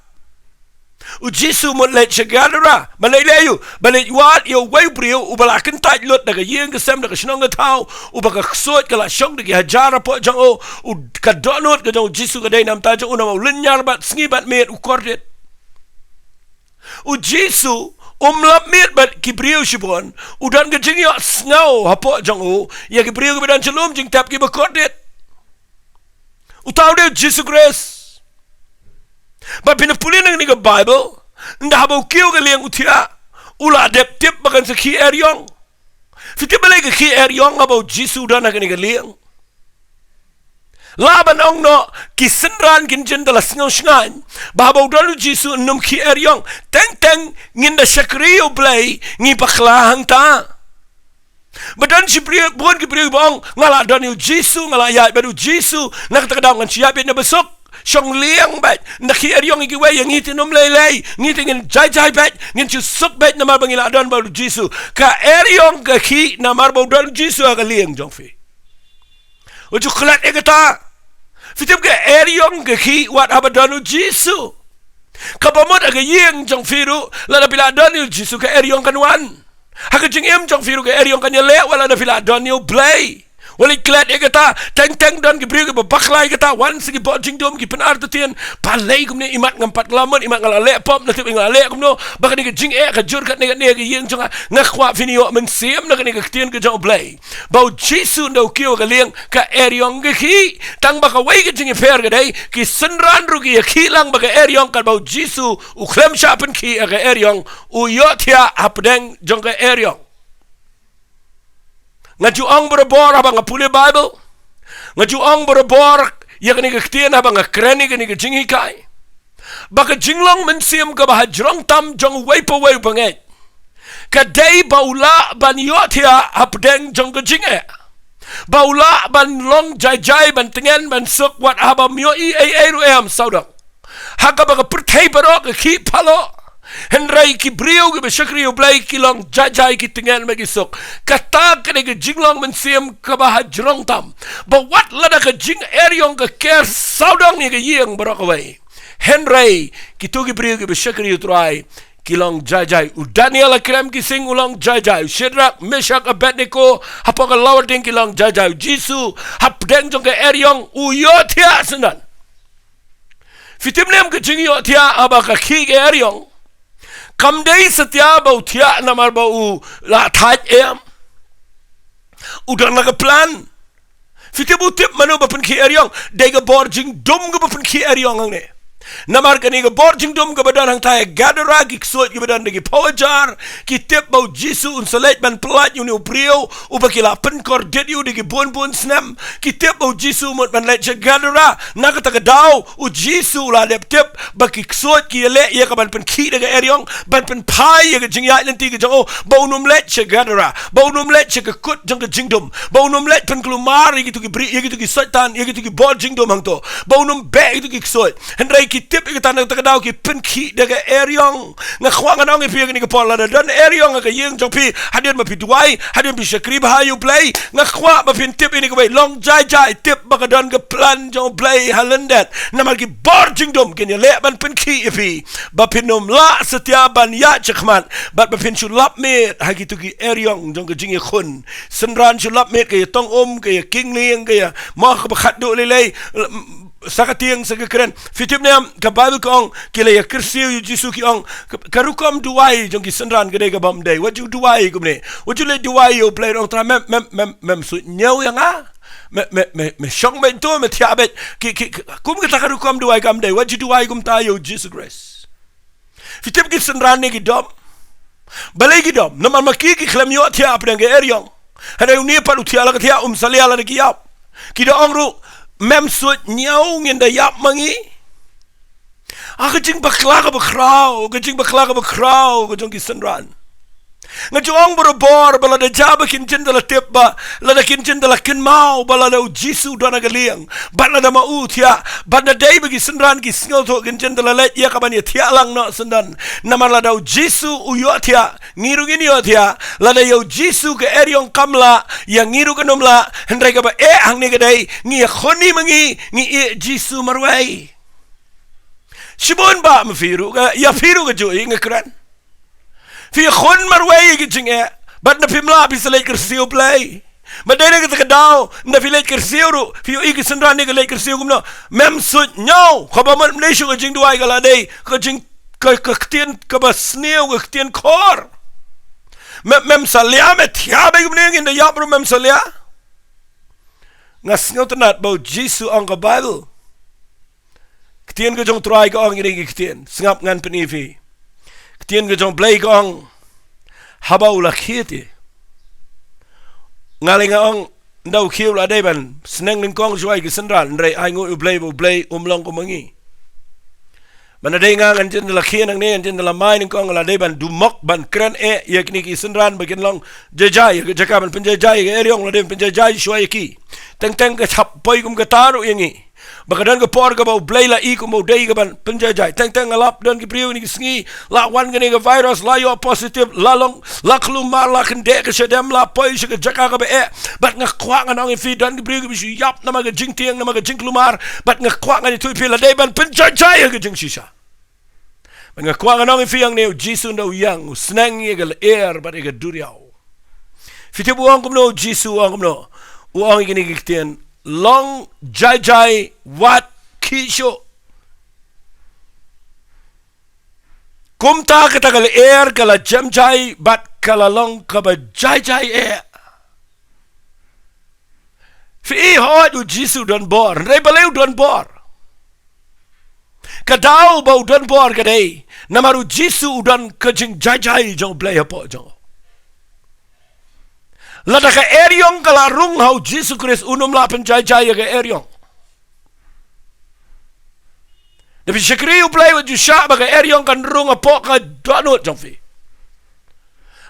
U Jisu mut leit sha Gadara, ban leit leh aïu? Ban leit wad ïa uwei u briew uba la kyntait lut da ka ïing ka sem, da ka shnong ka thaw, uba ka ksuid ka la shong da ki hajar hapoh jong u. U, ka dohnud ka jong U Jisu ka dei namar jong u, namar u lynñiar bad sngi bad miet, u kordit. U Jisu um lap miet bad ki briew shibun, u don ka jingïohsngew hapoh jong u ïa ki briew kiba don sha lum jingtep kiba kordit. Uta u dei U Jisu Khrist. Bad phin pule na kane ka Baibl, ynda haba u kiew ha ka lieng u thiah, u la dep tip ba kan sa khih eriong. Phi tip balei ka khih eriong haba u Jisu u don ha kane ka lieng? Lah ban ong noh, ki synran kin jin da la sngew shngaiñ ba haba u don u Jisu un ym khih eriong. Teng teng ngin da shakri ïa u Blei, ngi bakla hangta. Ba don shi briew, bun ki briew ba ong, nga la don ïa u Jisu, nga la ïaid bad u Jisu, na kata ka daw ngan shu ïaid beit na ba suk. Shong liang beit, nda khih eriong ïa kiwei, ïa ngi te ym lei lei, ngi te ngin jai jai beit, ngin shu suk beit namar ba ngi la don bad u Jisu. Ka eriong ka khih namar ba u don u Jisu ha ka lieng jong phi. Wat ju klet ïa kata. Phi tip ka eriong ka khih wat haba don u Jisu. Kaba mut ha ka ïing jong phi ruh, lada phi la don ïa u Jisu ka eriong kan wan. Ha ka jingim jong phi ruh ka eriong kan ïaleh, wat lada phi la don ïa u Blei. Wat leit klet ïa kata, teng teng don ki briew kiba bakla ïa kata, wan sa ki bor jingdum ki pynartatien, balei kumne, imat ngam pat khlem mut, imat nga la leh pop, na tip nga la leh kumno, ba kane ka jingeh ka jur katne katne ha ka ïing jong nga, nga kwah phin ïoh mynsiem na kane ka ktien ka jong u Blei. Ba u Jisu ynda u kiew ha ka lieng ka eriong ka khih, tang ba kawei ka jingïapher ka dei, ki synran ruh ki ïakhih lang ba ka eriong katba u Jisu u khlem shah pynkhih ha ka eriong, u ïohthiah hapdeng jong ka eriong. Nga ju ong barabor haba nga pule Bible. Nga ju ong barabor ïa kane ka ktien haba nga kren ïa kane ka jinghikai. Ba ka jinglong mynsiem kaba ha jrong tam jong uwei pa uwei u bangeit ka dei ba u lah ban ïohthiah hapdeng jong ka jingeh. Ba u lah ban long jai jai, ban tngen, ban suk wat haba ym ïohi ei ei ruh em sawdong. Ha kaba ka pyrthei baroh ka khih phaloh. Hynrei ki briew kiba shakri ïa u Blei ki long jai jai, ki tngen bad ki suk. Kata ka dei ka jinglong mynsiem kaba ha jrong tam. Ba wat lada ka jingeriong ka ker sawdong ïa ka ïing baroh kawei, hynrei kito ki briew kiba shakri ïa u Trai ki long jai jai. U Daniel ha krem ki sing u long jai jai. U Shadrak, Meshak, Abednego hapoh ka lawar ding ki long jai jai. U Jisu hapdeng jong ka eriong u ïohthiah syndon. Phi tip ne em ka jingïohthiah haba ka khih ka eriong? Kam dei satia ba u thiah namar ba u la thait em. U don la ka plan. Phi tip, u tip mano ba pynkhih eriong? Dei ka bor jingdum kaba pynkhih eriong hangne. Namar kane ka bor jingdum kaba don hangtai ha Gadara, ki ksuid kiba don da ki phew hajar ki tip ba u Jisu un sa leit ban pyllait ïa une u briew uba ki la pynkordit ïa u da ki bun bun snem. Ki tip ba u Jisu u mut ban leit sha Gadara. Na kata ka daw u Jisu u la dep tip ba ki ksuid ki ïaleh ïa ka ban pynkhih da ka eriong, ban pynphai ïa ka jingïaid lynti ka jong u, ba un ym leit sha Gadara, ba un ym leit sha ka kut jong ka jingdum, ba un ym leit pynkulmar ïa kito ki briew, ïa kito ki soitan, ïa kito ki bor jingdum hangto, ba un ym beh ïa kito ki ksuid. Hynrei ki tip ïa kata, na kata ka daw ki pynkhih da ka eriong. Nga kwah ngan ong ïa phi ha kane ka por, lada don eriong ha ka ïing jong phi, hadien ba phi duwai, hadien phi shakri bha ïa u Blei, nga kwah ba phin tip ïa kane kawei, long jai jai, tip ba ka don ka plan jong u Blei ha lyndet. Namar ki bor jingdum kin ïaleh ban pynkhih ïa phi ba phin ym lah satia ban ïaid shakhmat, bad ba phin shu lap miet ha kito ki eriong jong ka jingïakhun. Synran shu lap miet, ka ïatong um, ka ïakingling, ka ïa, mo, kaba khatduh lei lei, sa ka tieng sa ka kren. Phi tip ne em, ka Bible ka ong, ki la ïa kyrsiew ïa u Jisu, ki ong, ka, ka rukom duwai jong ki synran ka dei kaba ym dei. Wat ju duwai kumne. Wat ju leit duwai ïa u Blei, ong, Trai, mem, mem, mem, mem suidñiew ïa nga. Me, me, me, me shong beit to, me thiah beit. Ki, ki, ki, kum kata ka rukom duwai kam dei. Wat ju duwai kumta ïa u Jisu Khrist. Phi tip, ki synran ne ki dom. Balei ki dom? Namar ma ki, ki khlem ïohthiah hapdeng ka eriong. Hynrei une pat u thiah la ka thiah, um salia lada ki ïap. Ki da ong ruh, mem suidñiew, ngin da ïap ma ngi. Ah, ka jingbakla kaba khraw, ka jingbakla kaba khraw ka jong ki synran. Nga ju ong barabor ba lada jia ba kin jin da la tip, ba lada kin jin da la kynmaw ba lada u Jisu u don ha ka lieng, bad lada ma u u thiah, bad nadei ba ki synran ki sngewthuh, kin jin da la leit ïa ka ban ïathiah lang noh syndon. Namar lada u Jisu u ïohthiah, ngi ruh ngin ïohthiah. Lada ïa u Jisu ka eriong kam lah, ïa ngi ruh kan ym lah. Hynrei kaba eh hangne ka dei, ngi ïakhun hi ma ngi, ngi ïeh Jisu marwei. Shibun bah ma phi ruh, ka, ïa phi ruh kajuh hi nga kren. Phi ïakhun marwei ïa ki jingeh, bad na phim lah phi sa leit kyrsiew Blei. Ma dei na kata ka daw, na phi leit kyrsiew ruh, phi ïohi ki synran ne ka leit kyrsiew kumno. Mem suidñiew, kaba mut ym dei shuh ka jingduwai, ka la dei ka jing, ka, ka ktien kaba sniew, ka ktien khor. Mem, mem salia, me thiah beit kumne, ngin da ïap ruh mem salia. Nga sngewtynnat ba u Jisu ong, ka Bible, ktien ka jong u Trai ka ong ïa kine ki ktien, sngap, ngan pyni phi. Ktien ka jong u Blei ka ong, haba u la khie te, Nga lei nga ong, ynda u khie u la dei ban sneng nyngkong shuwa ïa ki synran, hynrei ai nguh ïa U Blei ba U Blei um long kum ma ngi. Ba na dei nga ngan jin da la khie nangne, ngan jin da la mai nyngkong, la dei ban dumok ban kren eh ïa kine ki synran ba kin long jai jai ïa ka jaka ban pynjai jai ïa ka eriong, la dei ban pynjai jai shuwa ïa ki. Teng teng ka hap poi kum kata ruh ïa ngi. Ba ka don ka por kaba U Blei la i kum ba u dei ka ban pynjai jai. Teng teng nga lap don ki briew kine ki sngi la wan kane ka virus, la ïoh positive, la long, la khlumar, la kyndit ka shadem, la poi sha ka jaka kaba eh. Bad nga kwah ngan ong ïa phi, don ki briew kiba shu ïap namar ka jingtieng, namar ka jingkhlumar. Bad nga kwah ngan ïathuh ïa phi, la dei ban pynjai jai ïa ka jingshisha. Bad nga kwah ngan ong ïa phi hangne, U Jisu ynda u ïeng, u sneng ïa ka lyer bad ïa ka duriaw. Phi tip u ong kumno U Jisu, u ong kumno? U ong ïa kine ki ktien, long jai jai wat khie shuh. Kumta kata ka lyer ka la jem jai bad ka la long kaba jai jai eh. Phi i, hooid U Jisu u don bor, hynrei balei u don bor? Ka daw ba u don bor ka dei namar U Jisu u don ka jingjai jai jong U Blei hapoh jong u. Lada ka eriong ka la rung ha U Jisu Khrist, un ym lah pynjai jai ïa ka eriong. Da phi shakri U Blei wat ju shah ba ka eriong kan rung hapoh ka dohnud jong phi.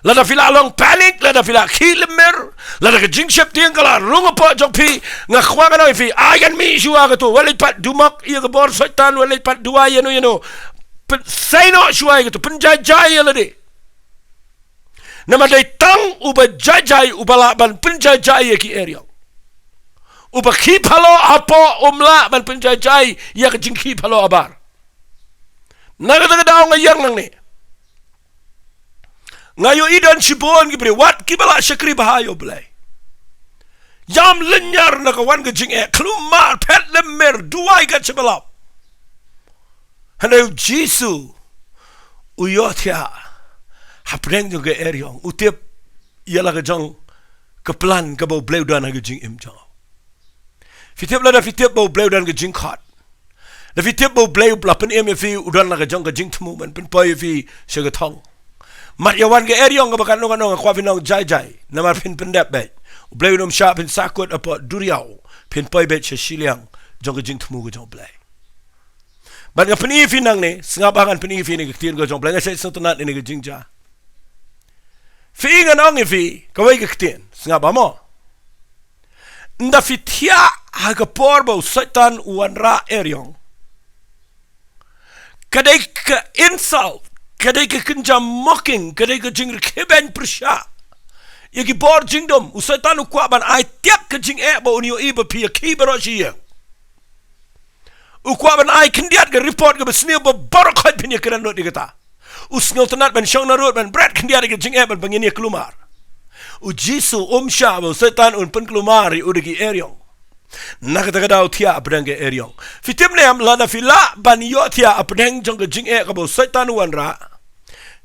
Lada phi la long panic, lada phi la khih lymmer, lada ka jingsheptieng ka la rung hapoh jong phi, nga kwah ngan ong ïa phi, ai kan mih shuwa katu, wat leit pat dumok ïa ka bor Soitan, wat leit pat duwai ïano ïano. Pyn, sei noh shuwa ïa katu, pynjai jai ïa lade. Namar dei tang uba jai jai uba lah ban pynjai jai ïa ki eriong. Uba khih phallo hapoh um lah ban pynjai jai ïa ka jingkhih phallo habar. Na kata ka daw nga ïeng nangne. Nga ïohi don shibun ki briew wat kiba la shakri bha ïa U Blei. Ïam lynñiar na ka wan ka jingeh, khlumar, phet lymmer, duwai kat shaba lap. Hynrei U Jisu u ïohthiah hapdeng jong ka eriong, u tip ïa la ka jong ka plan kaba U Blei u don ha ka jingim jong u. Phi tip, lada phi tip ba U Blei u don ka jingkhot, lada phi tip ba U Blei u la pynim ïa phi, u don la ka jong ka jingthmu ban pynpoi ïa phi sha ka thong. Mat ïa wan ka eriong kaba katno katno, nga kwah phin ong jai jai, namar phin pyndep beit. U Blei un ym shah phin sahkut hapoh duriaw, phin poi beit sha shiliang jong ka jingthmu ka jong U Blei. Bad nga pyni ïa phi nangne, sngap ba ngan pyni ïa phi ïa ka ktien ka jong U Blei, nga shait sngewtynnat ïa ka jingjia. Phi i, ngan ong ïa phi kawei ka ktien, sngap ba mo. Ynda phi thiah ha ka por ba u Soitan u wanrah eriong, ka dei ka insult, ka dei ka kynja mocking, ka dei ka jingrakhe beiñ pyrshah ïa ki bor jingdum. U Soitan u kwah ban ai tiak ka jingeh ba un ïohi ba phi ïa khih baroh shi ïing. U kwah ban ai khyndiat ka report kaba sniew ba baroh khoit phin ïakren lut ïa kata. U sngewtynnat ban shong na rud ban bret khyndiat ïa ka jingeh bad ba ngin ïakhlumar. U Jisu um shah ba u Soitan un pynkulmar ïa u da ki eriong. Na kata ka daw thiah hapdeng ka eriong. Phi tip ne em, lada phi lah ban ïohthiah hapdeng jong ka jingeh kaba u Soitan u wanrah,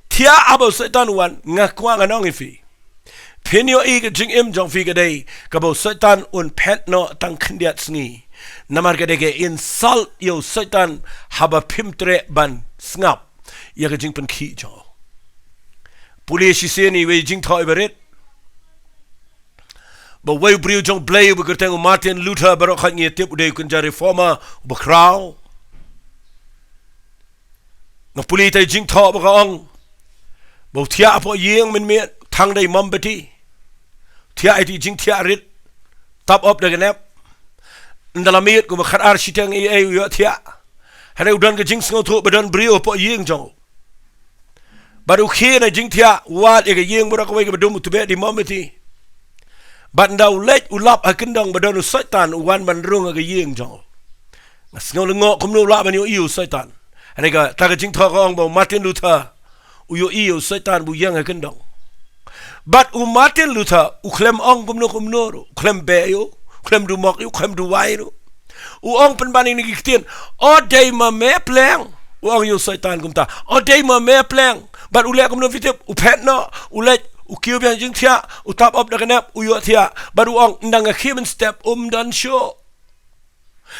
thiah haba u Soitan u wan, nga kwah ngan ong ïa phi, phin ïohi ka jingim jong phi ka dei kaba u Soitan un phet noh tang khyndiat sngi. Namar ka dei ka insult ïa u Soitan haba phim treh ban sngap ïa ka jingpynkhih jong u. Pule shisien ïa iwei i jingthoh iba rit ba uwei u briew jong U Blei uba kyrteng u Martin Luther, baroh khoit ngi ïatip u dei u kynja reformer uba khraw. Nga pule ïa ita i jingthoh ba ka ong ba u thiah hapoh ïing mynmiet, thang da i mombati. Thiah ïa ita i jingthiah rit, tap op da ka nep. Ynda la miet kumba khatar shiteng eiei u ïohthiah. Hynrei u don ka jingsngewthuh ba don briew hapoh ïing jong u. Bad u khie na jingthiah, u wad ïa ka ïing baroh kawei kaba dum, u tbeh da i mombati. Bad ynda u leit u lap ha kyndong ba don u Soitan u wan ban rung ha ka ïing jong u. Nga sngew lyngngoh kumno u lah ban ïohi ïa u Soitan. Hynrei kata ka jingthoh ka ong ba u Martin Luther u ïohi ïa u Soitan ba u ïeng ha kyndong. Bad u Martin Luther u khlem ong kumno kumno ruh, u khlem beh ïa u, u khlem dumok ïa u, u khlem duwai ruh. U ong pynban ïa kine ki ktien, "O dei ma me pleng." U ong ïa u Soitan kumta, "O dei ma me pleng." Bad u leh kumno phi tip? U phet noh, u leit, u kiew biang jingthiah, u tap op da ka nep, u ïohthiah. Bad u ong, "Ynda nga khie mynstep um don shuh."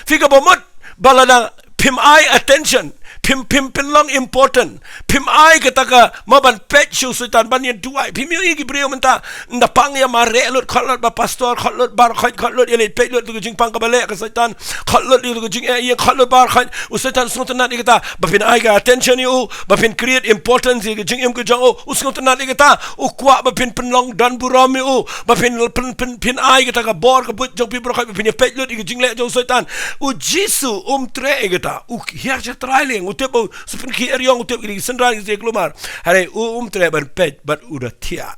Phi, kaba mut ba lada phim ai attention, Phim, phim pynlong important. Phim ai kata ka, mo ban peit sha u Soitan ban ïa duwai. Phim ïohi ki briew mynta. Nda pang ïa mareh lut, khot lut ba pastor, khot lut bar, khot, khot lut ïa leit peit lut tu ka jingpang kaba leh ka Soitan. Khot lut ïa tu ka jing, eh, ïa khot lut bar, khot. U Soitan sngewtynnat ïa kata. Ba phin ai ka attention ïa u, ba phin create importance ïa ka jingim ka jong u. U sngewtynnat ïa kata. U kwah ba phin pynlong don burom ïa u. Ba phin, phin, phin, phin ai kata ka bor ka buit jong phi baroh, ba phin ïa peit lut ïa ka jingleh jong u Soitan. U Jisu um treh ïa kata. U hiar sha trai lieng, u tip ba u sa pynkhih eriong, u tip ki synran ki sa kulmar. Hynrei u um treh ban peit, bad u da thiah.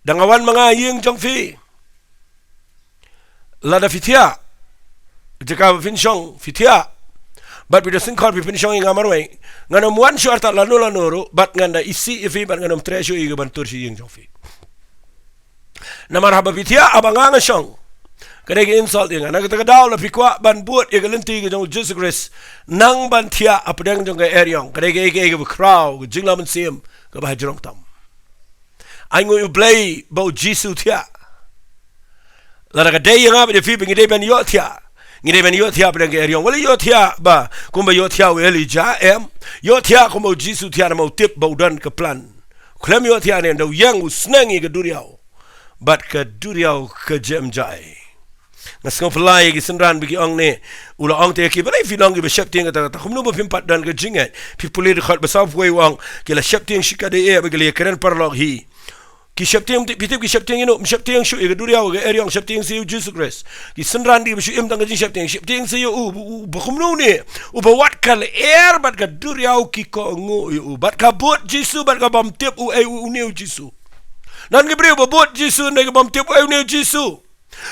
Dang wan ma nga ïing jong phi. Lada phi thiah, jaka ba phin shong, phi thiah, bad phi da sngewkhia phi pynshong ïa nga marwei, ngan ym wan shuh artat lano lano ruh, bad ngan da isih ïa phi, bad ngan ym treh shuh ïa ka ban tur sha ïing jong phi. Namar haba phi thiah haba nga nga shong, ka dei ka insult ïa nga. Na kata ka daw, la phi kwah ban bud ïa ka lynti ka jong u Jisu Khrist, nang ban thiah hapdeng jong ka eriong, ka dei ka, ka, ka, ka khraw, ka jinglong mynsiem kaba hajrong tam. Ai nguh ïa U Blei ba u Jisu thiah. Lada ka dei ïa nga bad ïa phi ba ngi dei ban ïohthiah, ngi dei ban ïohthiah hapdeng ka eriong. Wat la ïohthiah ba kumba ïohthiah u Elijah, em. Ïohthiah kumba u Jisu thiah, namar u tip ba u don ka plan. Khlem ïohthiah ne, da u ïeng u sneng ïa ka duriaw, bad ka duriaw ka jem jai. Nga sngew phylla ïa ki synran ba ki ong ne, u la ong te ïa ki, balei phi long kiba sheptieng kata kata, kumno ba phim pat don ka jingngeit? Phi pule dkhot ba sawphew wei, u ong ki la sheptieng shikatdei eh, ba ki la ïakren paralok hi. Ki sheptieng, phi tip ki sheptieng ïano? Ym sheptieng shuh ïa ka duriaw, ka eriong, sheptieng sa ïa u Jisu Khrist. Ki synran de ba shu im tang ka jingsheptieng, sheptieng sa ïa u, u, u, ba kumno ne, uba wat ka lyer bad ka duriaw ki kohnguh ïa u, bad ka bud Jisu, bad ka bym tip uei u, une u Jisu. Don ki briew ba bud Jisu, hynrei ka bym tip uei une u Jisu.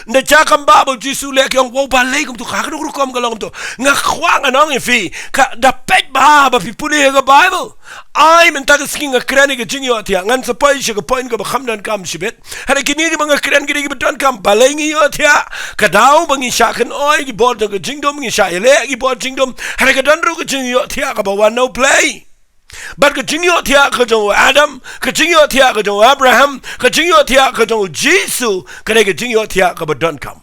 Nda jaka ba, ba u Jisu leh ki ong, wow, balei kumto, ka kano ka rukom ka long kumto. Nga kwah ngan ong ïa phi, ka da peit bha ba phi pule ïa ka Bible. Ai mynta ka sngi nga kren ïa ka jingïohthiah, ngan sa poi sha ka point kaba kham donkam shibit. Hynrei kine kiba nga kren ki dei kiba donkam, balei ngi ïohthiah. Ka daw ba ngi shah kynnoh ïa ki bor jong ka jingdum, ngi shah ïaleh ïa ki bor jingdum. Hynrei ka don ruh ka jingïohthiah kaba wan na U Blei. Bad ka jingïohthiah ka jong u Adam, ka jingïohthiah ka jong u Abraham, ka jingïohthiah ka jong u Jisu, ka dei ka jingïohthiah kaba donkam.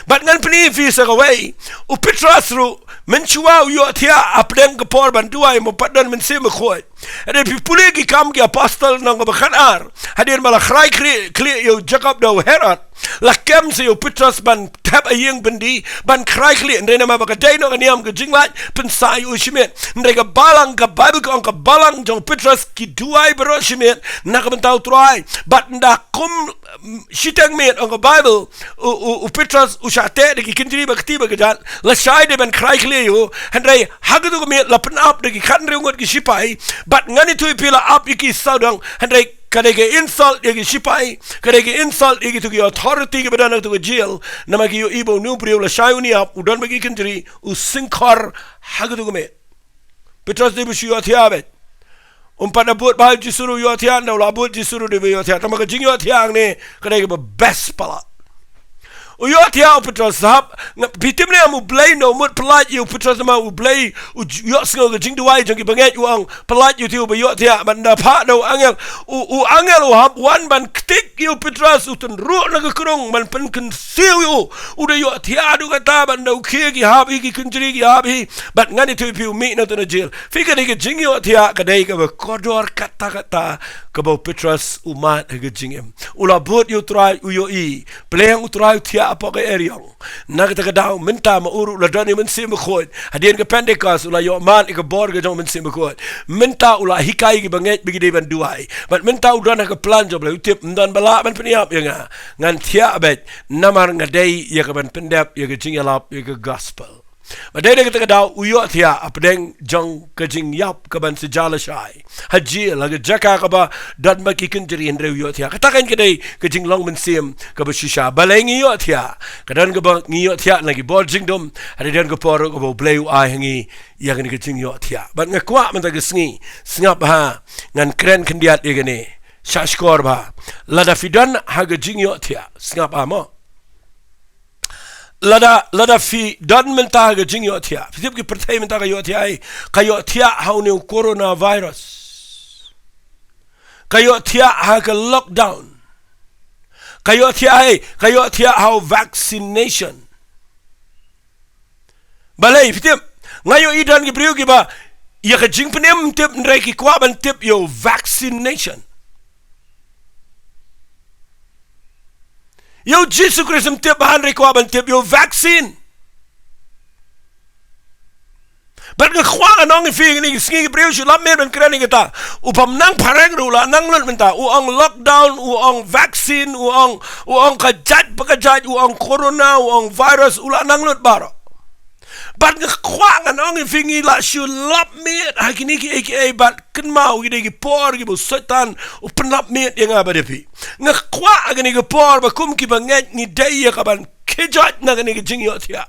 Bad ngan pyni ïa phi sa kawei, u Petros ruh, mynshuwa u ïohthiah hapdeng ka por ban duwai, ym pat don Mynsiem Bakhuid. Hynrei phi pule Ki Kam ki Apostol lynnong kaba khatar, hadien ba la khrai khlieh, khlieh ïa u Jakob da u Herod, la kem sa ïa u Petros ban thep ha ïing byndi, ban khrai khlieh, hynrei namar ba ka dei noh ka niam ka jinglait, pynsah ïa u shimet. Hynrei ka balang, ka Bible ka ong ka balang jong u Petros ki duwai baroh shimet na ka bynta u Trai. Bad ynda kum, mm, shiteng miet, ong ka Bible, u, u, u Petros u shah teh da ki kynjri ba kti ba kjat, lashai de ban khrai khlieh ïa u. Hynrei ha kato ka miet la pynap da ki khathynriew ngut ki shipai, bad ngan ïathuh ïa phi, la ap ïa ki sawdong. Hynrei ka dei ka insult ïa ki shipai, ka dei ka insult ïa kito ki authority kiba don ha kato ka jail, namar ki ïohi ba une u briew lashai une u ap, u don bad ki kynjri, u sngewkhor ha kato ka miet. Petros dei ba shu ïohthiah beit. Um pat da bud bha ïa u Jisu ruh u ïohthiah, ynda u la bud Jisu ruh dei ba ïohthiah. Tangba ka jingïohthiah hangne ka dei kaba best palat. U ïohthiah u Petros, hap, nga, phi tip ne em, U Blei u mut pyllait ïa u Petros namar U Blei u j-, ïohsngew ka jingduwai jong ki bangeit, u ong pyllait ïa uto uba ïohthiah. Bad ynda phah da u angel, u, u angel u hap wan ban ktik ïa u Petros, u tynruh na ka krung ban pynkynsiew ïa u. U da ïohthiah haduh katta, bad ynda u khie ki hap hi, ki kynjri ki hap hi. Bad ngan ïathuh ïa phi, u mih na uto na jail. Phi, ka dei ka jingïohthiah ka dei kaba kordor katta katta kaba u Petros u mad ha ka jingim. U la bud ïa u Trai, u ïohi. Pyrshang u Trai u thiah hapoh ka eriong. Na kata ka daw mynta ma u ruh u la don ïa u Mynsiem Bakhuid. Hadien ka Pentekost u la ïoh mad ïa ka bor ka jong u Mynsiem Bakhuid. Mynta u la hikai ïa ki bangeit ba ki dei ban duwai. Bad mynta u don ha ka plan jong U Blei, u tip ym don ba lah ban pynïap ïa nga. Ngan thiah beit namar nga dei ïa ka ban pyndep ïa ka jingïalap ïa ka gospel. Bad dei na kata ka daw u ïohthiah hapdeng jong ka jingïap kaban sa jia lashai ha jail, ha ka jaka kaba don bad ki kynjri, hynrei u ïohthiah. Kata kan ka dei ka jinglong mynsiem kaba shisha. Balei ngi ïohthiah? Ka don kaba ngi ïohthiah na ki bor jingdum, hynrei don ka por kaba U Blei u ai ha ngi ïa kane ka jingïohthiah. Bad nga kwah mynta ka sngi, sngap bha, ngan kren khyndiat ïa kane. Shahshkor bha. Lada phi don ha ka jingïohthiah, sngap bha mo. Lada, lada phi don mynta ha ka jingïohthiah. Phi tip ki pyrthei mynta ka ïohthiah hi. Ka ïohthiah ha une u coronavirus. Ka ïohthiah ha ka lockdown. Ka ïohthiah hi, ka ïohthiah ha u vaccination. Balei, phi tip? Nga ïohi don ki briew kiba ïa ka jingpynim tip, hynrei ki kwah ban tip ïa u vaccination. Ïa u Jisu Khrist ym tip bha, hynrei kwah ban tip ïa u vaccine. Bad nga kwah ngan ong ïa phi kine ki sngi, ki briew shu lap miet ban kren ïa kata. U bym nang phareng ruh u la nang lut mynta. U ong lockdown, u ong vaccine, u ong, u ong ka jait pa ka jait, u ong corona, u ong virus, u la nang lut baroh. Bad nga kwah ngan ong ïa phi, ngi la shu lap miet ha kine kiei kiei, bad kynmaw ki dei ki por kiba u Soitan u pynlap miet ïa nga bad ïa phi. Nga kwah ha kine ki por ba kum kiba ngeit ngi dei ïa ka ban khie joit na kane ka jingïohthiah.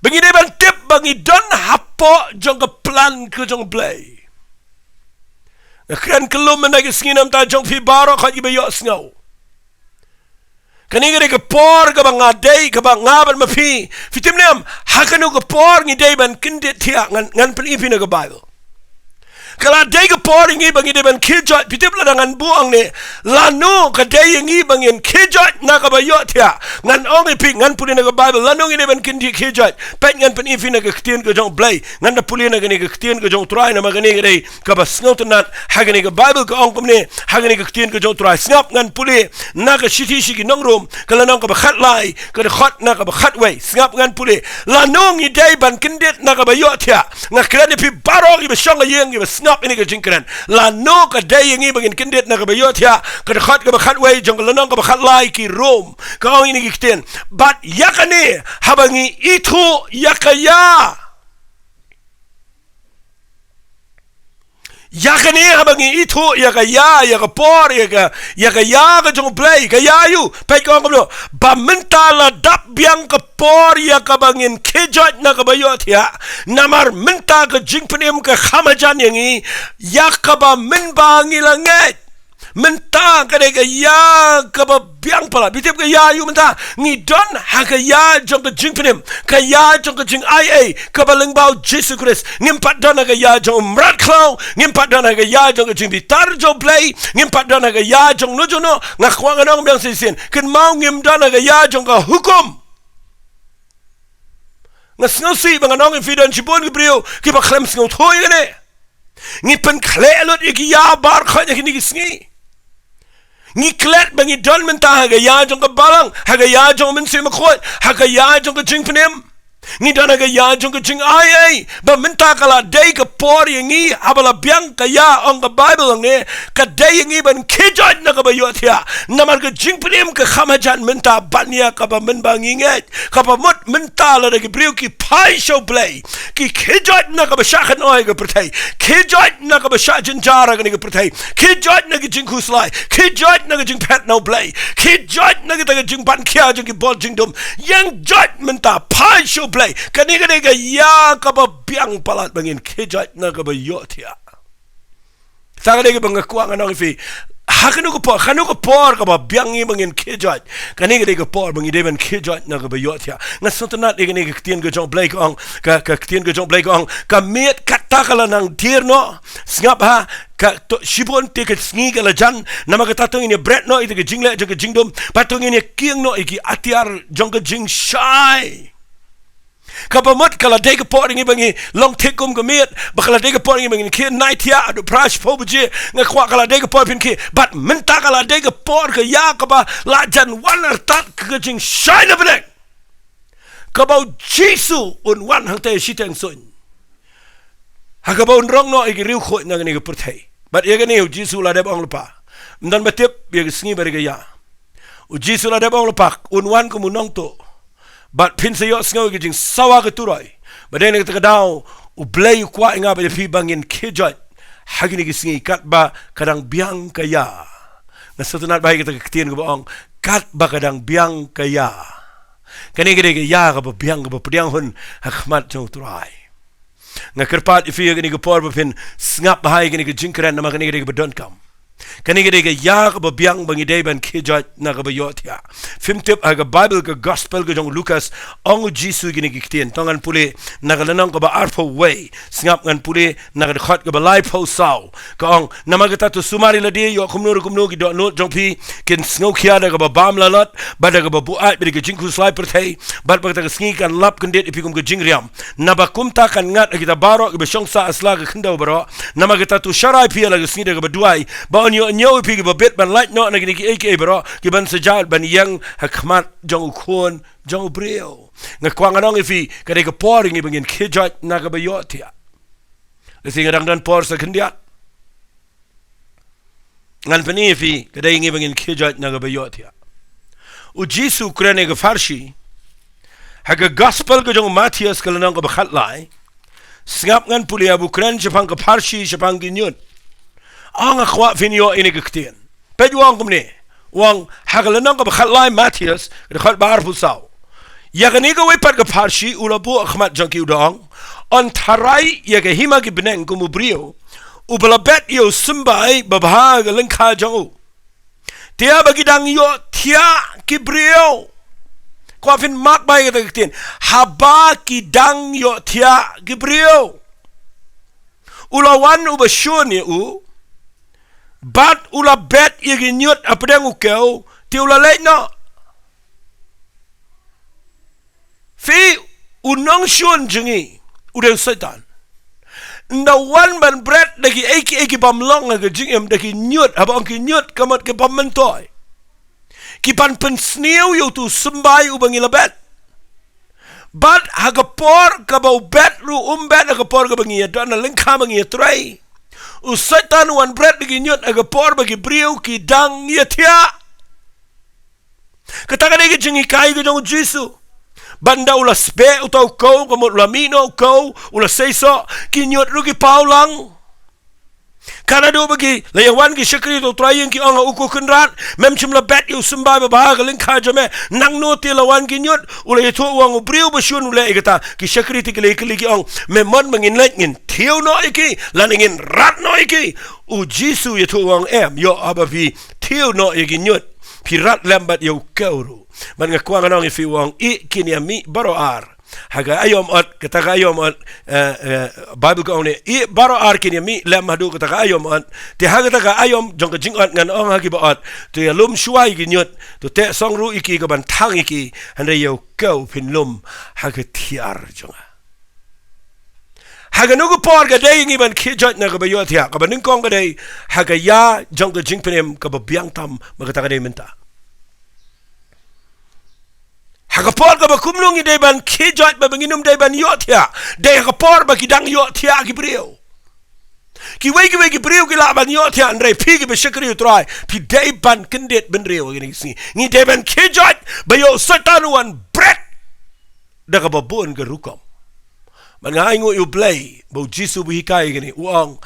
Ba ngi dei ban tip ba ngi don hapoh jong ka plan ka jong U Blei. Nga kren kyllum mynta ki sngi namar jong phi baroh, khot kiba ïohsngew. Kane ka dei ka por kaba nga dei, kaba nga bad ma phi, phi tip ne em, ha kano ka por ngi dei ban kyndit thiah? Ngan, ngan pyni phi na ka Baibl. Ka la dei ka por ïa ngi ba ngi dei ban khie joit, phi tip, lada ngan buh hangne, lano ka dei ïa ngi ba ngin khie joit na kaba ïohthiah? Ngan ong ïa phi, ngan pule na ka Baibl, lano ngi dei ban kyndit khie joit. Peit, ngan pyni phi na ka ktien ka jong U Blei. Ngan da pule na kane ka ktien ka jong U Trai, namar kane ka dei kaba sngewtynnat. Ha kane ka Baibl ka ong kumne, ha kane ka ktien ka jong U Trai. Sngap, ngan pule na ka shithi sha ki nong Rom, ka lynnong kaba khatlai, ka dkhot na kaba khatwei. Sngap, ngan pule. Lano ngi dei ban kyndit na kaba ïohthiah? Nga kren ïa phi baroh kiba shong ha ïing, kiba sngap ïa kane ka jingkren. Lano ka dei ïa ngi ba ngin kyndit na kaba ïohthiah? Ka dkhot kaba khatwei jong ka lynnong kaba khatlai ki Rom, ka ong ïa kine ki ktien: Bad ïa kane, haba ngi ithuh ïa ka ïa Ïa kane, haba ngi ithuh ïa ka ïa, ïa ka por, ïa ka, ïa ka ïa ka jong U Blei, ka ïa aïu? Peit ka ong kumno: Ba mynta la dap biang ka por ïa kaba ngin khie joit na kaba ïohthiah. Namar mynta ka jingpynim ka kham hajan ïa ngi, ïa kaba mynba ngi la ngeit. Mynta ka dei ka ïa kaba biang palat. Phi tip ka ïa aïu mynta? Ngi don ha ka ïa jong ka jingpynim, ka ïa jong ka jingai ei, kaba lyngba U Jisu Khrist. Ngim pat don ha ka ïa jong u mrad khlaw, ngim pat don ha ka ïa jong ka jingbitar jong U Blei, ngim pat don ha ka ïa jong no jong no. Nga kwah ngan ong biang shisien, kynmaw, ngim don ha ka ïa jong ka hukum. Nga sngewsih ba ngan ong ïa phi don shibun ki briew kiba khlem sngewthuh ïa kane. Ngi pynkhleh lut ïa ki ïa baroh ha kine ki sngi. Ngi klet ba ngi don mynta ha ka ïa jong ka balang, ha ka ïa jong u Mynsiem Bakhuid, ha ka ïa jong ka jingpynim. Ngi don ha ka ïa jong ka jingai ei, ba mynta ka la dei ka por ïa ngi, haba la biang ka ïa, ong ka Baibl hangne, ka dei ïa ngi ban khie joit na kaba ïohthiah. Namar ka jingpynim ka kham hajan mynta ban ïa kaba mynba ngi ngeit. Kaba mut mynta lada ki briew ki phai sha U Blei, ki khie joit na kaba shah kynnoh ïa ka pyrthei, khie joit na kaba shah jynjar ha kane ka pyrthei, khie joit na ka jingkhuslai, khie joit na ka jingphet na U Blei, khie joit na kata ka jingban khia jong ki bor jingdum. Ïeng joit mynta, phai sha U Blei. Kane ka dei ka ïa kaba biang palat ba ngin khie joit na kaba ïohthiah. Kata ka dei kaba nga kwah ngan ong ïa phi. Ha kano ka por, kano ka por kaba biang ïa ngi ba ngin khie joit? Kane ka dei ka por ba ngi dei ban khie joit na kaba ïohthiah. Nga sngewtynnat ïa kane ka ktien ka jong U Blei ka ong, ka, ka ktien ka jong U Blei ka ong: Ka miet kata ka la nang dier noh. Sngap ha, ka to, shibun te ka sngi ka la jan, namar kata to ngin ïa bret noh ïa ka jingleh jong ka jingdum, bad to ngin ïa kieng noh ïa ki atiar jong ka jingshai. Kaba mut ka la dei ka por ïa ngi ba ngi long thik kum ka miet, ba ka la dei ka por ïa ngi ba ngin khie nai thiah haduh phra shiphew baje. Nga kwah ka la dei ka por phin khie. Bad mynta ka la dei ka por ka ïa kaba la jan wan artat ka jingshai na bneng, kaba U Jisu un wan hangta shiteng suiñ, ha kaba un rong noh ïa ki riewkhuid na kane ka pyrthei. Bad ïa kane U Jisu la dep ong lypa. Ym don ba tip ïa ka sngi bad ïa ka ïa. U Jisu la dep ong lypa, un wan kum u nongtuh. Bad phin sa ïohsngew ïa ka jingsawa ka turoi. Bad dei na kata ka daw U Blei u kwah ïa nga bad ïa phi ba ngin khie joit ha kine ki sngi katba ka dang biang ka ïa. Nga sngewtynnat bha ïa kata ka ktien kaba ong, katba ka dang biang ka ïa. Kane ka dei ka ïa kaba biang, kaba pdiang hun ha khmat jong U Trai. Nga kyrpad ïa phi ha kane ka por ba phin sngap bha ïa kane ka jingkren, namar kane ka dei kaba donkam. Kane ka dei ka ïa kaba biang ba ngi dei ban khie joit na kaba ïohthiah. Phim tip ha ka Baibl ka Gospel ka jong u Lukas, ong u Jisu kine ki ktien. To ngan pule na ka lynnong kaba arphew wei, sngap ngan pule na ka dkhot kaba laiphew saw. Ka ong, namar kata to sumar ïa lade, ïoh kumno ruh kumno ki dohnud jong phi kin sngewkhia da kaba bam lalot, bad da kaba buaid, bad da ka jingkhuslai pyrthei, bad ba kata ka sngi kan lap kyndit ïa phi kum ka jingriam. Naba kumta kan ngat ïa kita baroh kiba shong sah ha sla ka khyndew baroh. Namar kata to sharai phi ïa la ka sngi da kaba duwai, ba yn ïoh ñiew ïa phi kiba bit ban lait noh na kine kiei kiei baroh kiban sa jia, ban ïeng ha khmat jong u Khun jong u briew. Nga kwah ngan ong ïa phi, ka dei ka por ïa ngi ba ngin khie joit na kaba ïohthiah. Lehse nga dang don por sa khyndiat. Ngan pyni ïa phi, ka dei ïa ngi ba ngin khie joit na kaba ïohthiah. U Jisu u kren ïa ka pharshi ha ka Gospel ka jong u Mathaios ka lynnong kaba khatlai. Sngap ngan pule, haba u kren shaphang ka pharshi, shaphang ki ñiut, ong, nga kwah phin ïoh ïa kine ki ktien. Peit u ong kumne. U ong ha ka lynnong kaba khatlai Mathaios, ka dkhot ba arphew saw. Ïa kane kawei pat ka pharshi u la buh ha khmat jong ki, u da ong, yn tharai ïa ka hima ki bneng kum u briew uba la bet ïa u symbai babha ha ka lyngkha jong u. Te haba ki dang ïohthiah ki briew. Kwah phin mark bha ïa kata ka ktien. Haba ki dang ïohthiah ki briew, u la wan uba shun ïa u, bad u la bet ïa ki ñiut hapdeng u kew, te u la leit noh. Phi, u nongshun jong ngi u dei u Soitan. Ynda u wan ban bret da kiei kiei ki bym long ha ka jingim, da ki ñiut, haba ong ki ñiut, ka mut ki bym myntoi, ki ban pynsniew ïa uto u symbai uba ngi la bet. Bad ha ka por kaba u bet ruh um bet ha ka por kaba ngi ïadon, na lyngkha ba ngi ïatrei. U Soitan u wan bret da ki ñiut ha ka por ba ki briew ki dang ïathiah. Kata ka dei ka jinghikai ka jong u Jisu. Bad ynda u la speh uta u kew, ka mut u la mih noh u kew, u la seisoh, ki ñiut ruh ki paw lang. Ka naduh ba ki la ïawan ki shakri uta u Trai ïing, ki ong ha u, Ko Kynrad, mem shym la bet ïa u symbai babha ha ka lyngkha jong me, nangno te la wan ki ñiut? U la ïathuh u ong, u briew ba shun u leh ïa kata. Ki shakri te ki la ïakylli ki ong, Me mon ba ngin leit ngin thiew noh ïa ki, lane ngin rat noh ïa ki? U Jisu u ïathuh u ong, Em, ïoh, haba phi thiew noh ïa ki ñiut, phi rat lem bad ïa u kew ruh. Bad nga kwah ngan ong ïa phi, u ong, Ïeh, kin ïa mih baroh ar ha ka aïom ot. Kata ka aïom ot, eh, eh, Baibl ka ong ne, Ïeh, baroh ar kin ïa mih lem haduh kata ka aïom ot. Te ha kata ka aïom jong ka jingot ngan ong ha kiba ot, To ïalum shuwa ïa ki ñiut, to teh song ruh ïa ki, ka ban thang ïa ki, hynrei ïa u kew phin lum ha ka thiar jong nga. Ha kano ka por ka dei ïa ngi ban khie joit na kaba ïohthiah? Kaba nyngkong ka dei ha ka ïa jong ka jingpynim kaba biang tam, ba kata ka dei mynta. Ha ka por kaba kumno ngi dei ban khie joit, ba, ba ngin ym dei ban ïohthiah? Dei ha ka por ba ki dang ïohthiah ki briew. Kiwei kiwei ki briew ki lah ban ïohthiah, hynrei phi kiba shakri u Trai, phi dei ban kyndit bynriew ha kine ki sngi. Ngi dei ban khie joit ba ïoh u Soitan u wan bret da kaba bun ka rukom. Bad nga ainguh ïa u Blei ba u Jisu u hikai ïa kane, u ong,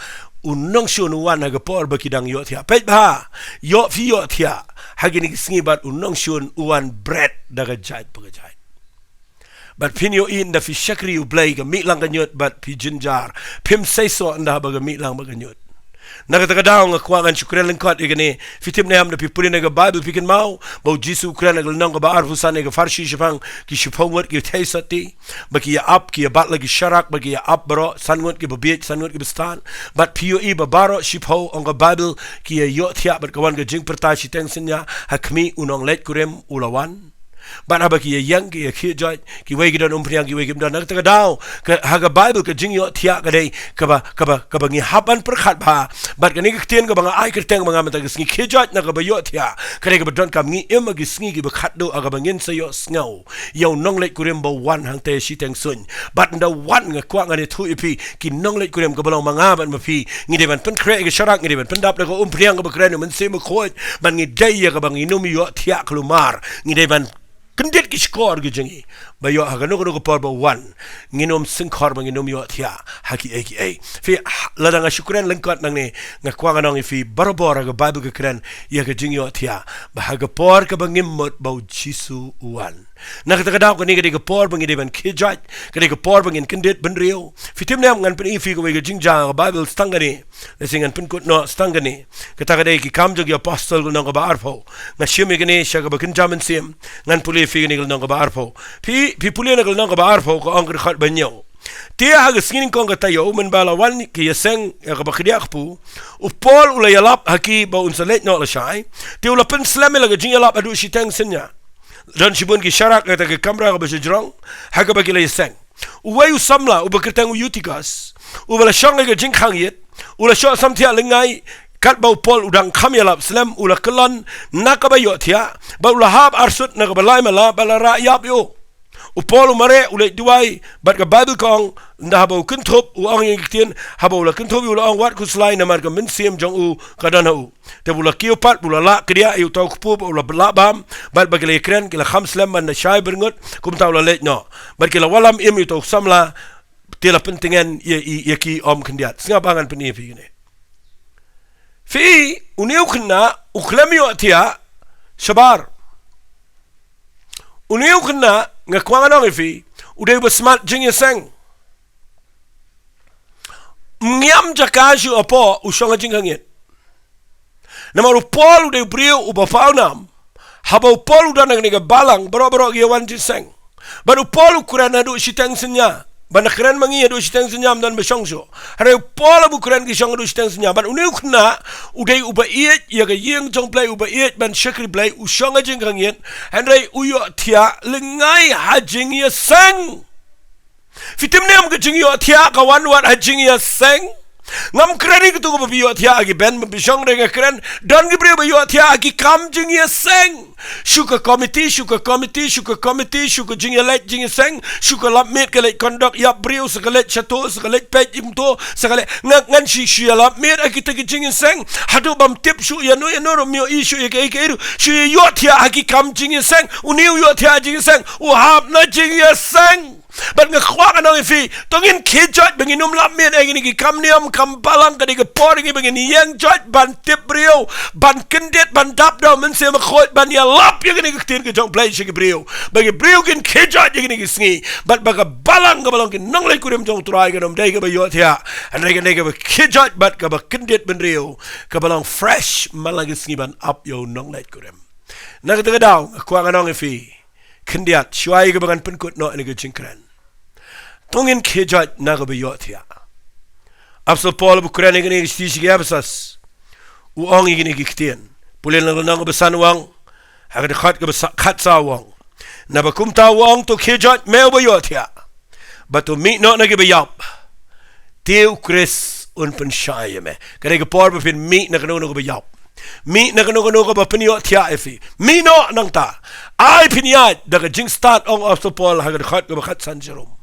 u nongshun u wan ha ka por ba ki dang ïohthiah. Peit bha, ïoh phi ïohthiah ha kine ki sngi, bad u nongshun u wan bret da ka jait pa ka jait. Bad phin ïohi, ynda phi shakri u Blei, ka mih lang ka ñiut bad phi jynjar, phim seisoh ynda haba ka mih lang bad ka ñiut. Na kata ka daw nga kwah ngan shu kren lyngkot ïa kane. Phi tip ne em, ynda phi pule na ka Baibl phi kynmaw ba u Jisu u kren ha ka lynnong kaba arphew san ïa ka pharshi shaphang ki shiphew ngut ki theisotti, ba ki ïa ap, ki ïa bat la ki sharak, ba ki ïa ap baroh, san ngut kiba bieit, san ngut kiba stad. Bad phi ïohi ba baroh shiphew, ong ka Baibl, ki ïa ïohthiah, bad ka wan ka jingpyrta shiteng synñia, ha khmih, u nongleit kurim u la wan. Bad haba ki ïa ïeng, ki ïa khie joit, kiwei ki don umphniang, kiwei kim don. Na kata ka daw, ka, ha ka Baibl ka jingïohthiah ka dei kaba, kaba, kaba ngi hap ban pyrkhat bha. Bad kane ka ktien kaba nga ai kyrteng ba nga mynta ka sngi, khie joit na kaba ïohthiah, ka dei kaba donkam ngi im ha ki sngi kiba khatduh, ha kaba ngin sa ïohsngew ïa u nongleit kurim ba u wan hangta shiteng suiñ. Bad ynda u wan, nga kwah ngan ïathuh ïa phi, ki nongleit kurim kaba long ma nga bad ma phi, ngi dei ban pynkhreh ïa ka sharak, ngi dei ban pyndap da ka umphniang kaba kren u Mynsiem Bakhuid, bad ngi dei ïa kaba ngin ym ïohthiah kulmar. Ngi dei ban kyndit ki shkor ki jong ngi, ba ïoh ha kano kano ka por ba u wan, ngin ym sngewkhor, ba ngin ym ïohthiah ha kiei kiei. Phi, lada nga shu kren lyngkot nangne, nga kwah ngan ong ïa phi, barabor ha ka Baibl ka kren ïa ka jingïohthiah ba ha ka por kaba ngim mut ba u Jisu u wan. Na kata ka daw kane ka dei ka por ba ngi dei ban khie jait, ka dei ka por ba ngin kyndit bynriew. Phi tip ne em, ngan pyni ïa phi kawei ka jingjia ha ka Baibl tang kane. Lehse ngan pynkut noh tang kane. Kata ka dei Ki Kam jong ki Apostol ka lynnong kaba arphew. Nga shim ïa kane sha kaba kynja mynsiem. Ngan pule ïa phi kane ka lynnong kaba arphew. Phi, phi pule na ka lynnong kaba arphew ka ong ka dkhot ba hynñiew. Te ha ka sngi nyngkong ka taïew mynba la wan ki ïaseng ïa kaba khyndiat kpu, u Paul u la ïalap ha ki ba un sa leit noh lashai. Te u la pynslem ïa la ka jingïalap haduh shiteng synñia. Don shibun ki sharak ïa kata ka kamra kaba shajrong ha kaba ki la ïaseng. Uwei u samla uba kyrteng u Eutychus, uba la shong ha ka jingkhang ïit, u la shoh samthiah lyngngai katba u Paul u dang kham ïalap slem, u la kyllon na kaba ïohthiah bad u la hap arsut na kaba lai mala bad la rah ïap ïa u. U Paul u mareh, u leit duwai, bad ka Baibl ka ong, ynda haba u kynthup, u ong ïa ki ktien, haba u la kynthup ïa u la ong, wat khuslai, namar ka mynsiem jong u ka don ha u. Te ba u la kiew pat, ba u la lah kdiah ïa uta u kpu, ba u la lah bam, bad ba ki la ïakren, ki la kham slem ban da shai byrngut, kumta u la leit noh. Bad ki la wallam im ïa uta u samla, te la pyntngen ïa, ïa, ïa ki ym khyndiat. Sngap, ngan pyni ïa phi kane. Phi, une u khynnah u khlem ïohthiah shabar. Une u khynnah, nga kwah ngan ong ïa phi, u dei uba smat jingïaseng. Ym ngiam jaka shuh hapoh u shong ha jingkhang ïit. Namar u Paul u dei u briew uba pawnam. Haba u Paul u don ha kane ka balang, baroh baroh ki ïa wan jingïaseng. Bad u Paul u kren haduh shiteng synñia. Ban da kren ma ngi haduh shiteng synñia ym don ba shong shuh. Hynrei u Paul haba u kren ki shong haduh shiteng synñia. Bad une u khynnah u dei uba ïeit ïa ka ïing jong U Blei, uba ïeit ban shakri Blei, u shong ha jingkhang ïit. Hynrei u ïohthiah lyngngai ha jingïaseng. Phi tip ne em, ka jingïohthiah ka wan wat ha jingïaseng. Ngam kren ïa kito kiba ïohthiah ha ki bynta ba phi shong, hynrei nga kren don ki briew ba ïohthiah ha ki kam jingïaseng. Shu ka komiti, shu ka komiti, shu ka komiti, shu ka jingïaleit jingïaseng, shu ka lap miet ka leit kondok ïap briew, sa ka leit shato, sa ka leit peit im to, sa ka leit, nga, ngan shu, shu ïalap miet ha kita ki jingïaseng. Haduh bym tip shuh ïano ïano ruh, ym ïohi shuh ïa kaei kaei ruh, shu ïohthiah ha ki kam jingïaseng. Une u ïohthiah ha jingïaseng, u hap na jingïaseng. Bad nga kwah ngan ong ïa phi, to ngin khie joit ba ngin ym lap miet ïa kine ki kam niam kam balang. Ka dei ka por ïa ngi ba ngin ïeng joit ban tip briew, ban kyndit, ban dap da u Mynsiem Bakhuid, ban ïalap ïa kine ki ktien ka jong U Blei sha ki briew, ba ki briew kin khie joit ïa kine ki sngi. Bad ba ka balang kaba long ki nongleit kurim jong U Trai kan ym dei kaba ïohthiah, hynrei kan dei kaba khie joit bad kaba kyndit bynriew, kaba long fresh man la ki sngi ban ap ïa u nongleit kurim. Na kata ka daw nga kwah ngan ong ïa phi, khyndiat, shuwa ïa kaba ngan pynkut noh ïa kane ka jingkren, to ngin khie joit na kaba ïohthiah. Apostol Paul ba u kren ïa kane ka shithi sha ki Ephesus, u ong ïa kine ki ktien. Pule na ka lynnong kaba san u ong, ha ka dkhot kaba sa-, khatsaw u ong, naba kumta u ong, to khie joit me uba ïohthiah, bad to mih noh na kiba ïap, te U Khrist un pynshai ïa me. Ka dei ka por ba phin mih na kano kano kaba ïap. Mih na kano kano kaba pynïohthiah ïa phi. Mih noh nangta. Ai phin ïaid da ka jingstad, ong u Apostol Paul ha ka dkhot kaba khatsan sharum,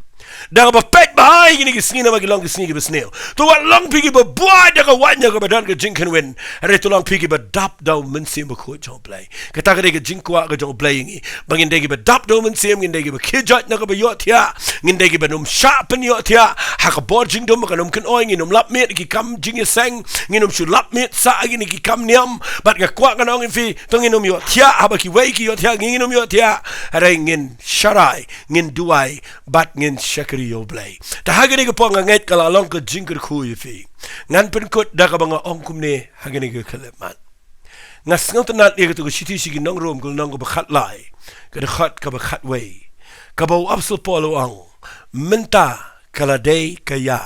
da kaba peit bha ïa kine ki sngi, namar ki long ki sngi kiba sniew. To wat long phi kiba buaid da ka waiñ ïa kaba don ka jingkynwin, hynrei to long phi kiba dap da u Mynsiem Bakhuid jong U Blei. Kata ka dei ka jingkwah ka jong U Blei ïa ngi, ba ngin dei kiba dap da u Mynsiem, ngin dei kiba khie joit na kaba ïohthiah, ngin dei kiba ym shah pynïohthiah ha ka bor jingdum, ba kan ym kynoi, ngin ym lap miet ki kam jingïaseng, ngin ym shu lap miet sah ha kine ki kam niam. Bad nga kwah ngan ong ïa phi, to ngin ym ïohthiah haba kiwei ki ïohthiah, ngin ym ïohthiah, hynrei ngin sharai, ngin duwai, bad ngin shakri ïa U Blei. Te ha kane ka por nga ngeit ka la long ka jingkyrkhu ïa phi. Ngan pynkut da kaba nga ong kumne ha kane ka khyllipmat. Nga sngewtynnat ïa kato ka shithi sha ki nong Rom, ka lynnong kaba khatlai, ka dkhot kaba khatwei, kaba u Apostol Paul u ong, mynta ka la dei ka ïa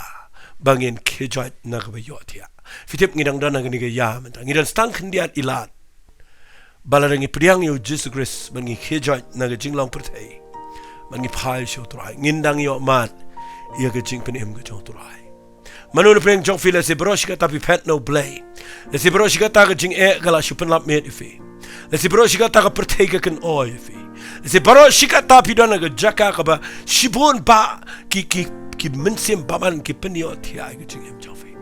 ba ngin khie joit na kaba ïohthiah. Phi tip, ngi dang don ha kane ka ïa mynta. Ngi don tang khyndiat i lad ba lada ngi pdiang ïa U Jisu Khrist, ba ngi khie joit na ka jinglong pyrthei, ba ngi phai sha U Trai, ngin dang ïoh mad ïa ka jingpynim ka jong U Trai. Mano na pdeng jong phi, lehse baroh shi katta phi phet na U Blei. Lehse baroh shi katta ka jingeh ka la shu pynlap miet ïa phi. Lehse baroh shi katta ka pyrthei ka kynoi ïa phi. Lehse baroh shi katta phi don ha ka jaka kaba shibun bah ki, ki, ki mynsiem bymman ki pynïohthiah ïa ka jingim jong phi.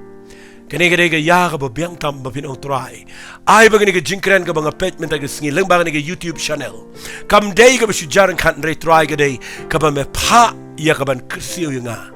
Kane ka dei ka ïa kaba biang tam ba phin ong, Trai, ai ba kane ka jingkren kaba nga peit mynta ka sngi lyngba kane ka YouTube channel kam dei kaba shu jar ryngkat, hynrei Trai, ka dei kaba me phah ïa kaban kyrsiew ïa nga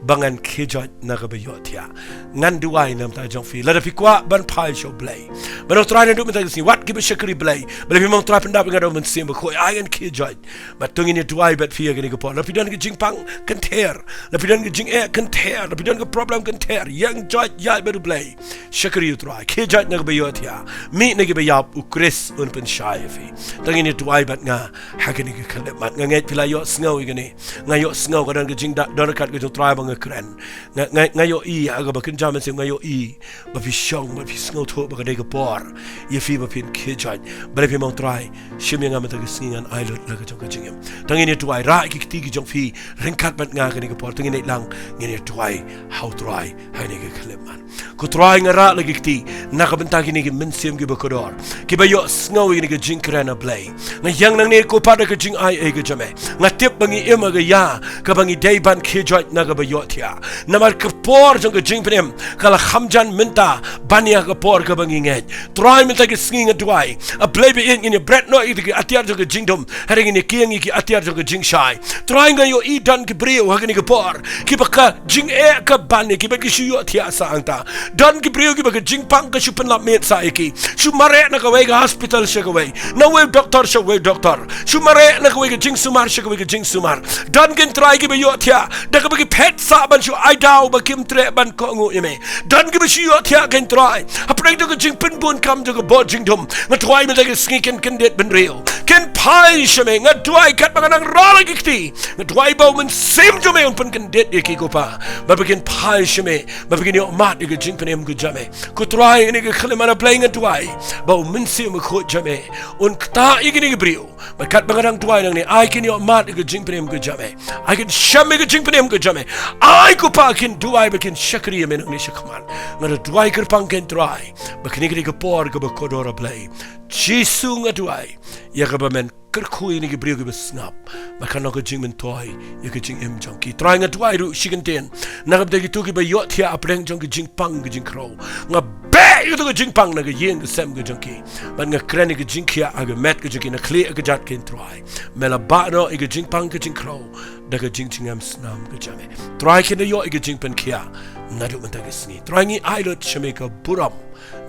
ba ngan khie joit na kaba ïohthiah. Ngan duwai na ka bynta jong phi. Lada phi kwah ban phai sha U Blei, ban ong Trai naduh mynta ka sngi, wat kiba shakri Blei, Blei phi ong Trai pyndap ïa nga da U Mynsiem Bakhuid, ai ngan khie joit. Bad to ngin ïa duwai bad phi ïa kane ka por. Lada phi don ka jingpang, kynther. Lada phi don ka jingeh, kynther. Lada phi don ka problem, kynther. Ïeng joit ïaid bad U Blei. Shakri U Trai, khie joit na kaba ïohthiah. Mih na kiba ïap, U Khrist un pynshai ïa phi. To ngin ïa duwai bad nga ha kane ka khyllipmat. Nga ngeit phi la ïohsngew ïa kane. Nga ïohsngew ka don ka jingdon ryngkat ka jong U Trai ba nga kren. Nga, nga, nga ïohi ha kaba kynja mynsiem, nga ïohi ba phi shong, ba phi sngewthuh ba ka dei ka por ïa phi ba phin khie joit. Ba lada phi ong Trai, shim ïa nga mynta ka sngi, ngan ai lut la ka jong ka jingim. To ngin ïa duwai, rah ïa ki kti ki jong phi ryngkat bad nga ha kane ka por. To ngin ïa leit lang, ngin ïa duwai ha U Trai ha kane ka khyllipmat. Ko Trai, nga rah la ki kti na ka bynta kine ki mynsiem kiba kordor, kiba ïohsngew ïa kane ka jingkren, A Blei. Nga ïeng nangne ko Pa da ka jingai ei ka jong me. Nga tip ba ngi im ha ka ïa kaba ngi dei ban khie joit na kaba ïohthiah. Namar ka por jong ka jingpynim ka la kham jan mynta ban ïa ka por kaba ngi ngeit. Trai, mynta ka sngi nga duwai, A Blei ba ïeit, ngin ïa bret noh ïa ki atiar jong ka jingdum, hynrei ngin ïa kieng ïa ki atiar jong ka jingshai. Trai, nga ïohi don ki briew ha kane ka por kiba ka jingeh ka ban ïa ki, ba ki shu ïohthiah sa hangta. Don ki briew kiba ka jingpang ka shu pynlap miet sa ïa ki. Shu mareh na kawei ka hospital sha kawei, na uwei u doktor sha uwei u doktor. Shu mareh na kawei ka jingsumar sha kawei ka jingsumar. Don ki, Trai, kiba ïohthiah da kaba ki phet sah ban shu ai daw ba kim treh ban kohnguh ïa me. Don kiba shu ïohthiah, ko Trai, hapdeng jong ka jingpynbun kam jong ka bor jingdum. Nga duwai mynta ka sngi kin kyndit bynriew, kin phai sha me. Nga duwai katba nga nang rah la ki kti, nga duwai ba U Mynsiem jong me un pynkyndit ïa ki, ko Pa, ba phi kin phai sha me, ba phi kin ïoh mad ïa ka jingpynim ka jong me. Ko Trai, ha kane ka khyllipmat, A Blei, nga duwai ba U Mynsiem Bakhuid jong me un ktah ïa kine ki briew. Bad katba nga dang duwai nangne, ai kin ïoh mad ïa ka jingpynim ka jong me. Ai kin shem ïa ka jingpynim ka jong me. Ai, ko Pa, kin duwai bad kin shakri ïa me nangne shakhmat. Nga da duwai kyrpang, ko Trai, ba kane ka dei ka por kaba kordor, A Blei. Jisu, nga duwai ïa kaba men kyrkhu ïa kine ki briew kiba sngap, ba kan long ka jingmyntoi ïa ka jingim jong ki. Trai, nga duwai ruh shi kyntien na ka bynta kito kiba ïohthiah hapdeng jong ka jingpang ka jingkhrew. Nga beh ïa kato ka jingpang na ka ïing ka sem ka jong ki. Bad nga kren ïa ka jingkhiah ha ka met ka jong ki na khlieh ka kjat, ko Trai. Me la bah noh ïa ka jingpang ka jingkhrew da ka jingjngem snam ka jong me. Trai, kin da ïoh ïa ka jingpynkhiah naduh mynta ka sngi. Trai, ngi ai lut sha me ka burom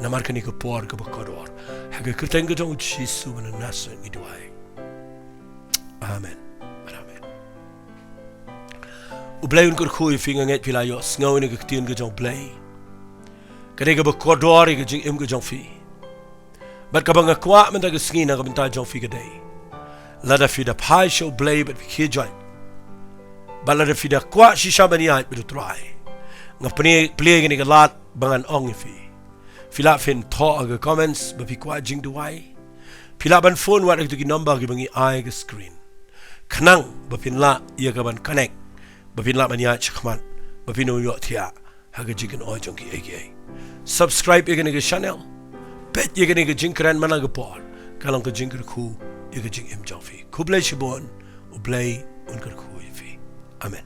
namar kane ka por kaba kordor. Ha ka kyrteng ka jong U Jisu ba na Nasareth ngi duwai. Amen. Amen. U Blei un kyrkhu ïa phi. Nga ngeit phi la ïohsngew ïa ka ktien ka jong U Blei. Ka dei kaba kordor ïa ka jingim ka jong phi. Bad kaba nga kwah mynta ka sngi na ka bynta jong phi ka dei, lada phi da phai sha U Blei bad phi khie joit, bad lada phi da kwah shisha ban ïaid bad U Trai, nga plie, plie ïa kane ka lad ba ngan ong ïa phi. Phi lah phin thoh ha ka comments ba phi kwah jingduwai. Phi lah ban phone wat ha kito ki number kiba ngi ai ha ka screen, khnang ba phin lah ïa ka ban connect, ba phin lah ban ïaid shakhmat, ba phin ïohthiah ha ka jingkynnoh jong kiei kiei. Subscribe ïa kane ka channel. Peit ïa kane ka jingkren man la ka por, kan long ka jingkyrkhu ïa ka jingim jong phi. Khublei shibun. U Blei un kyrkhu ïa phi. Amen.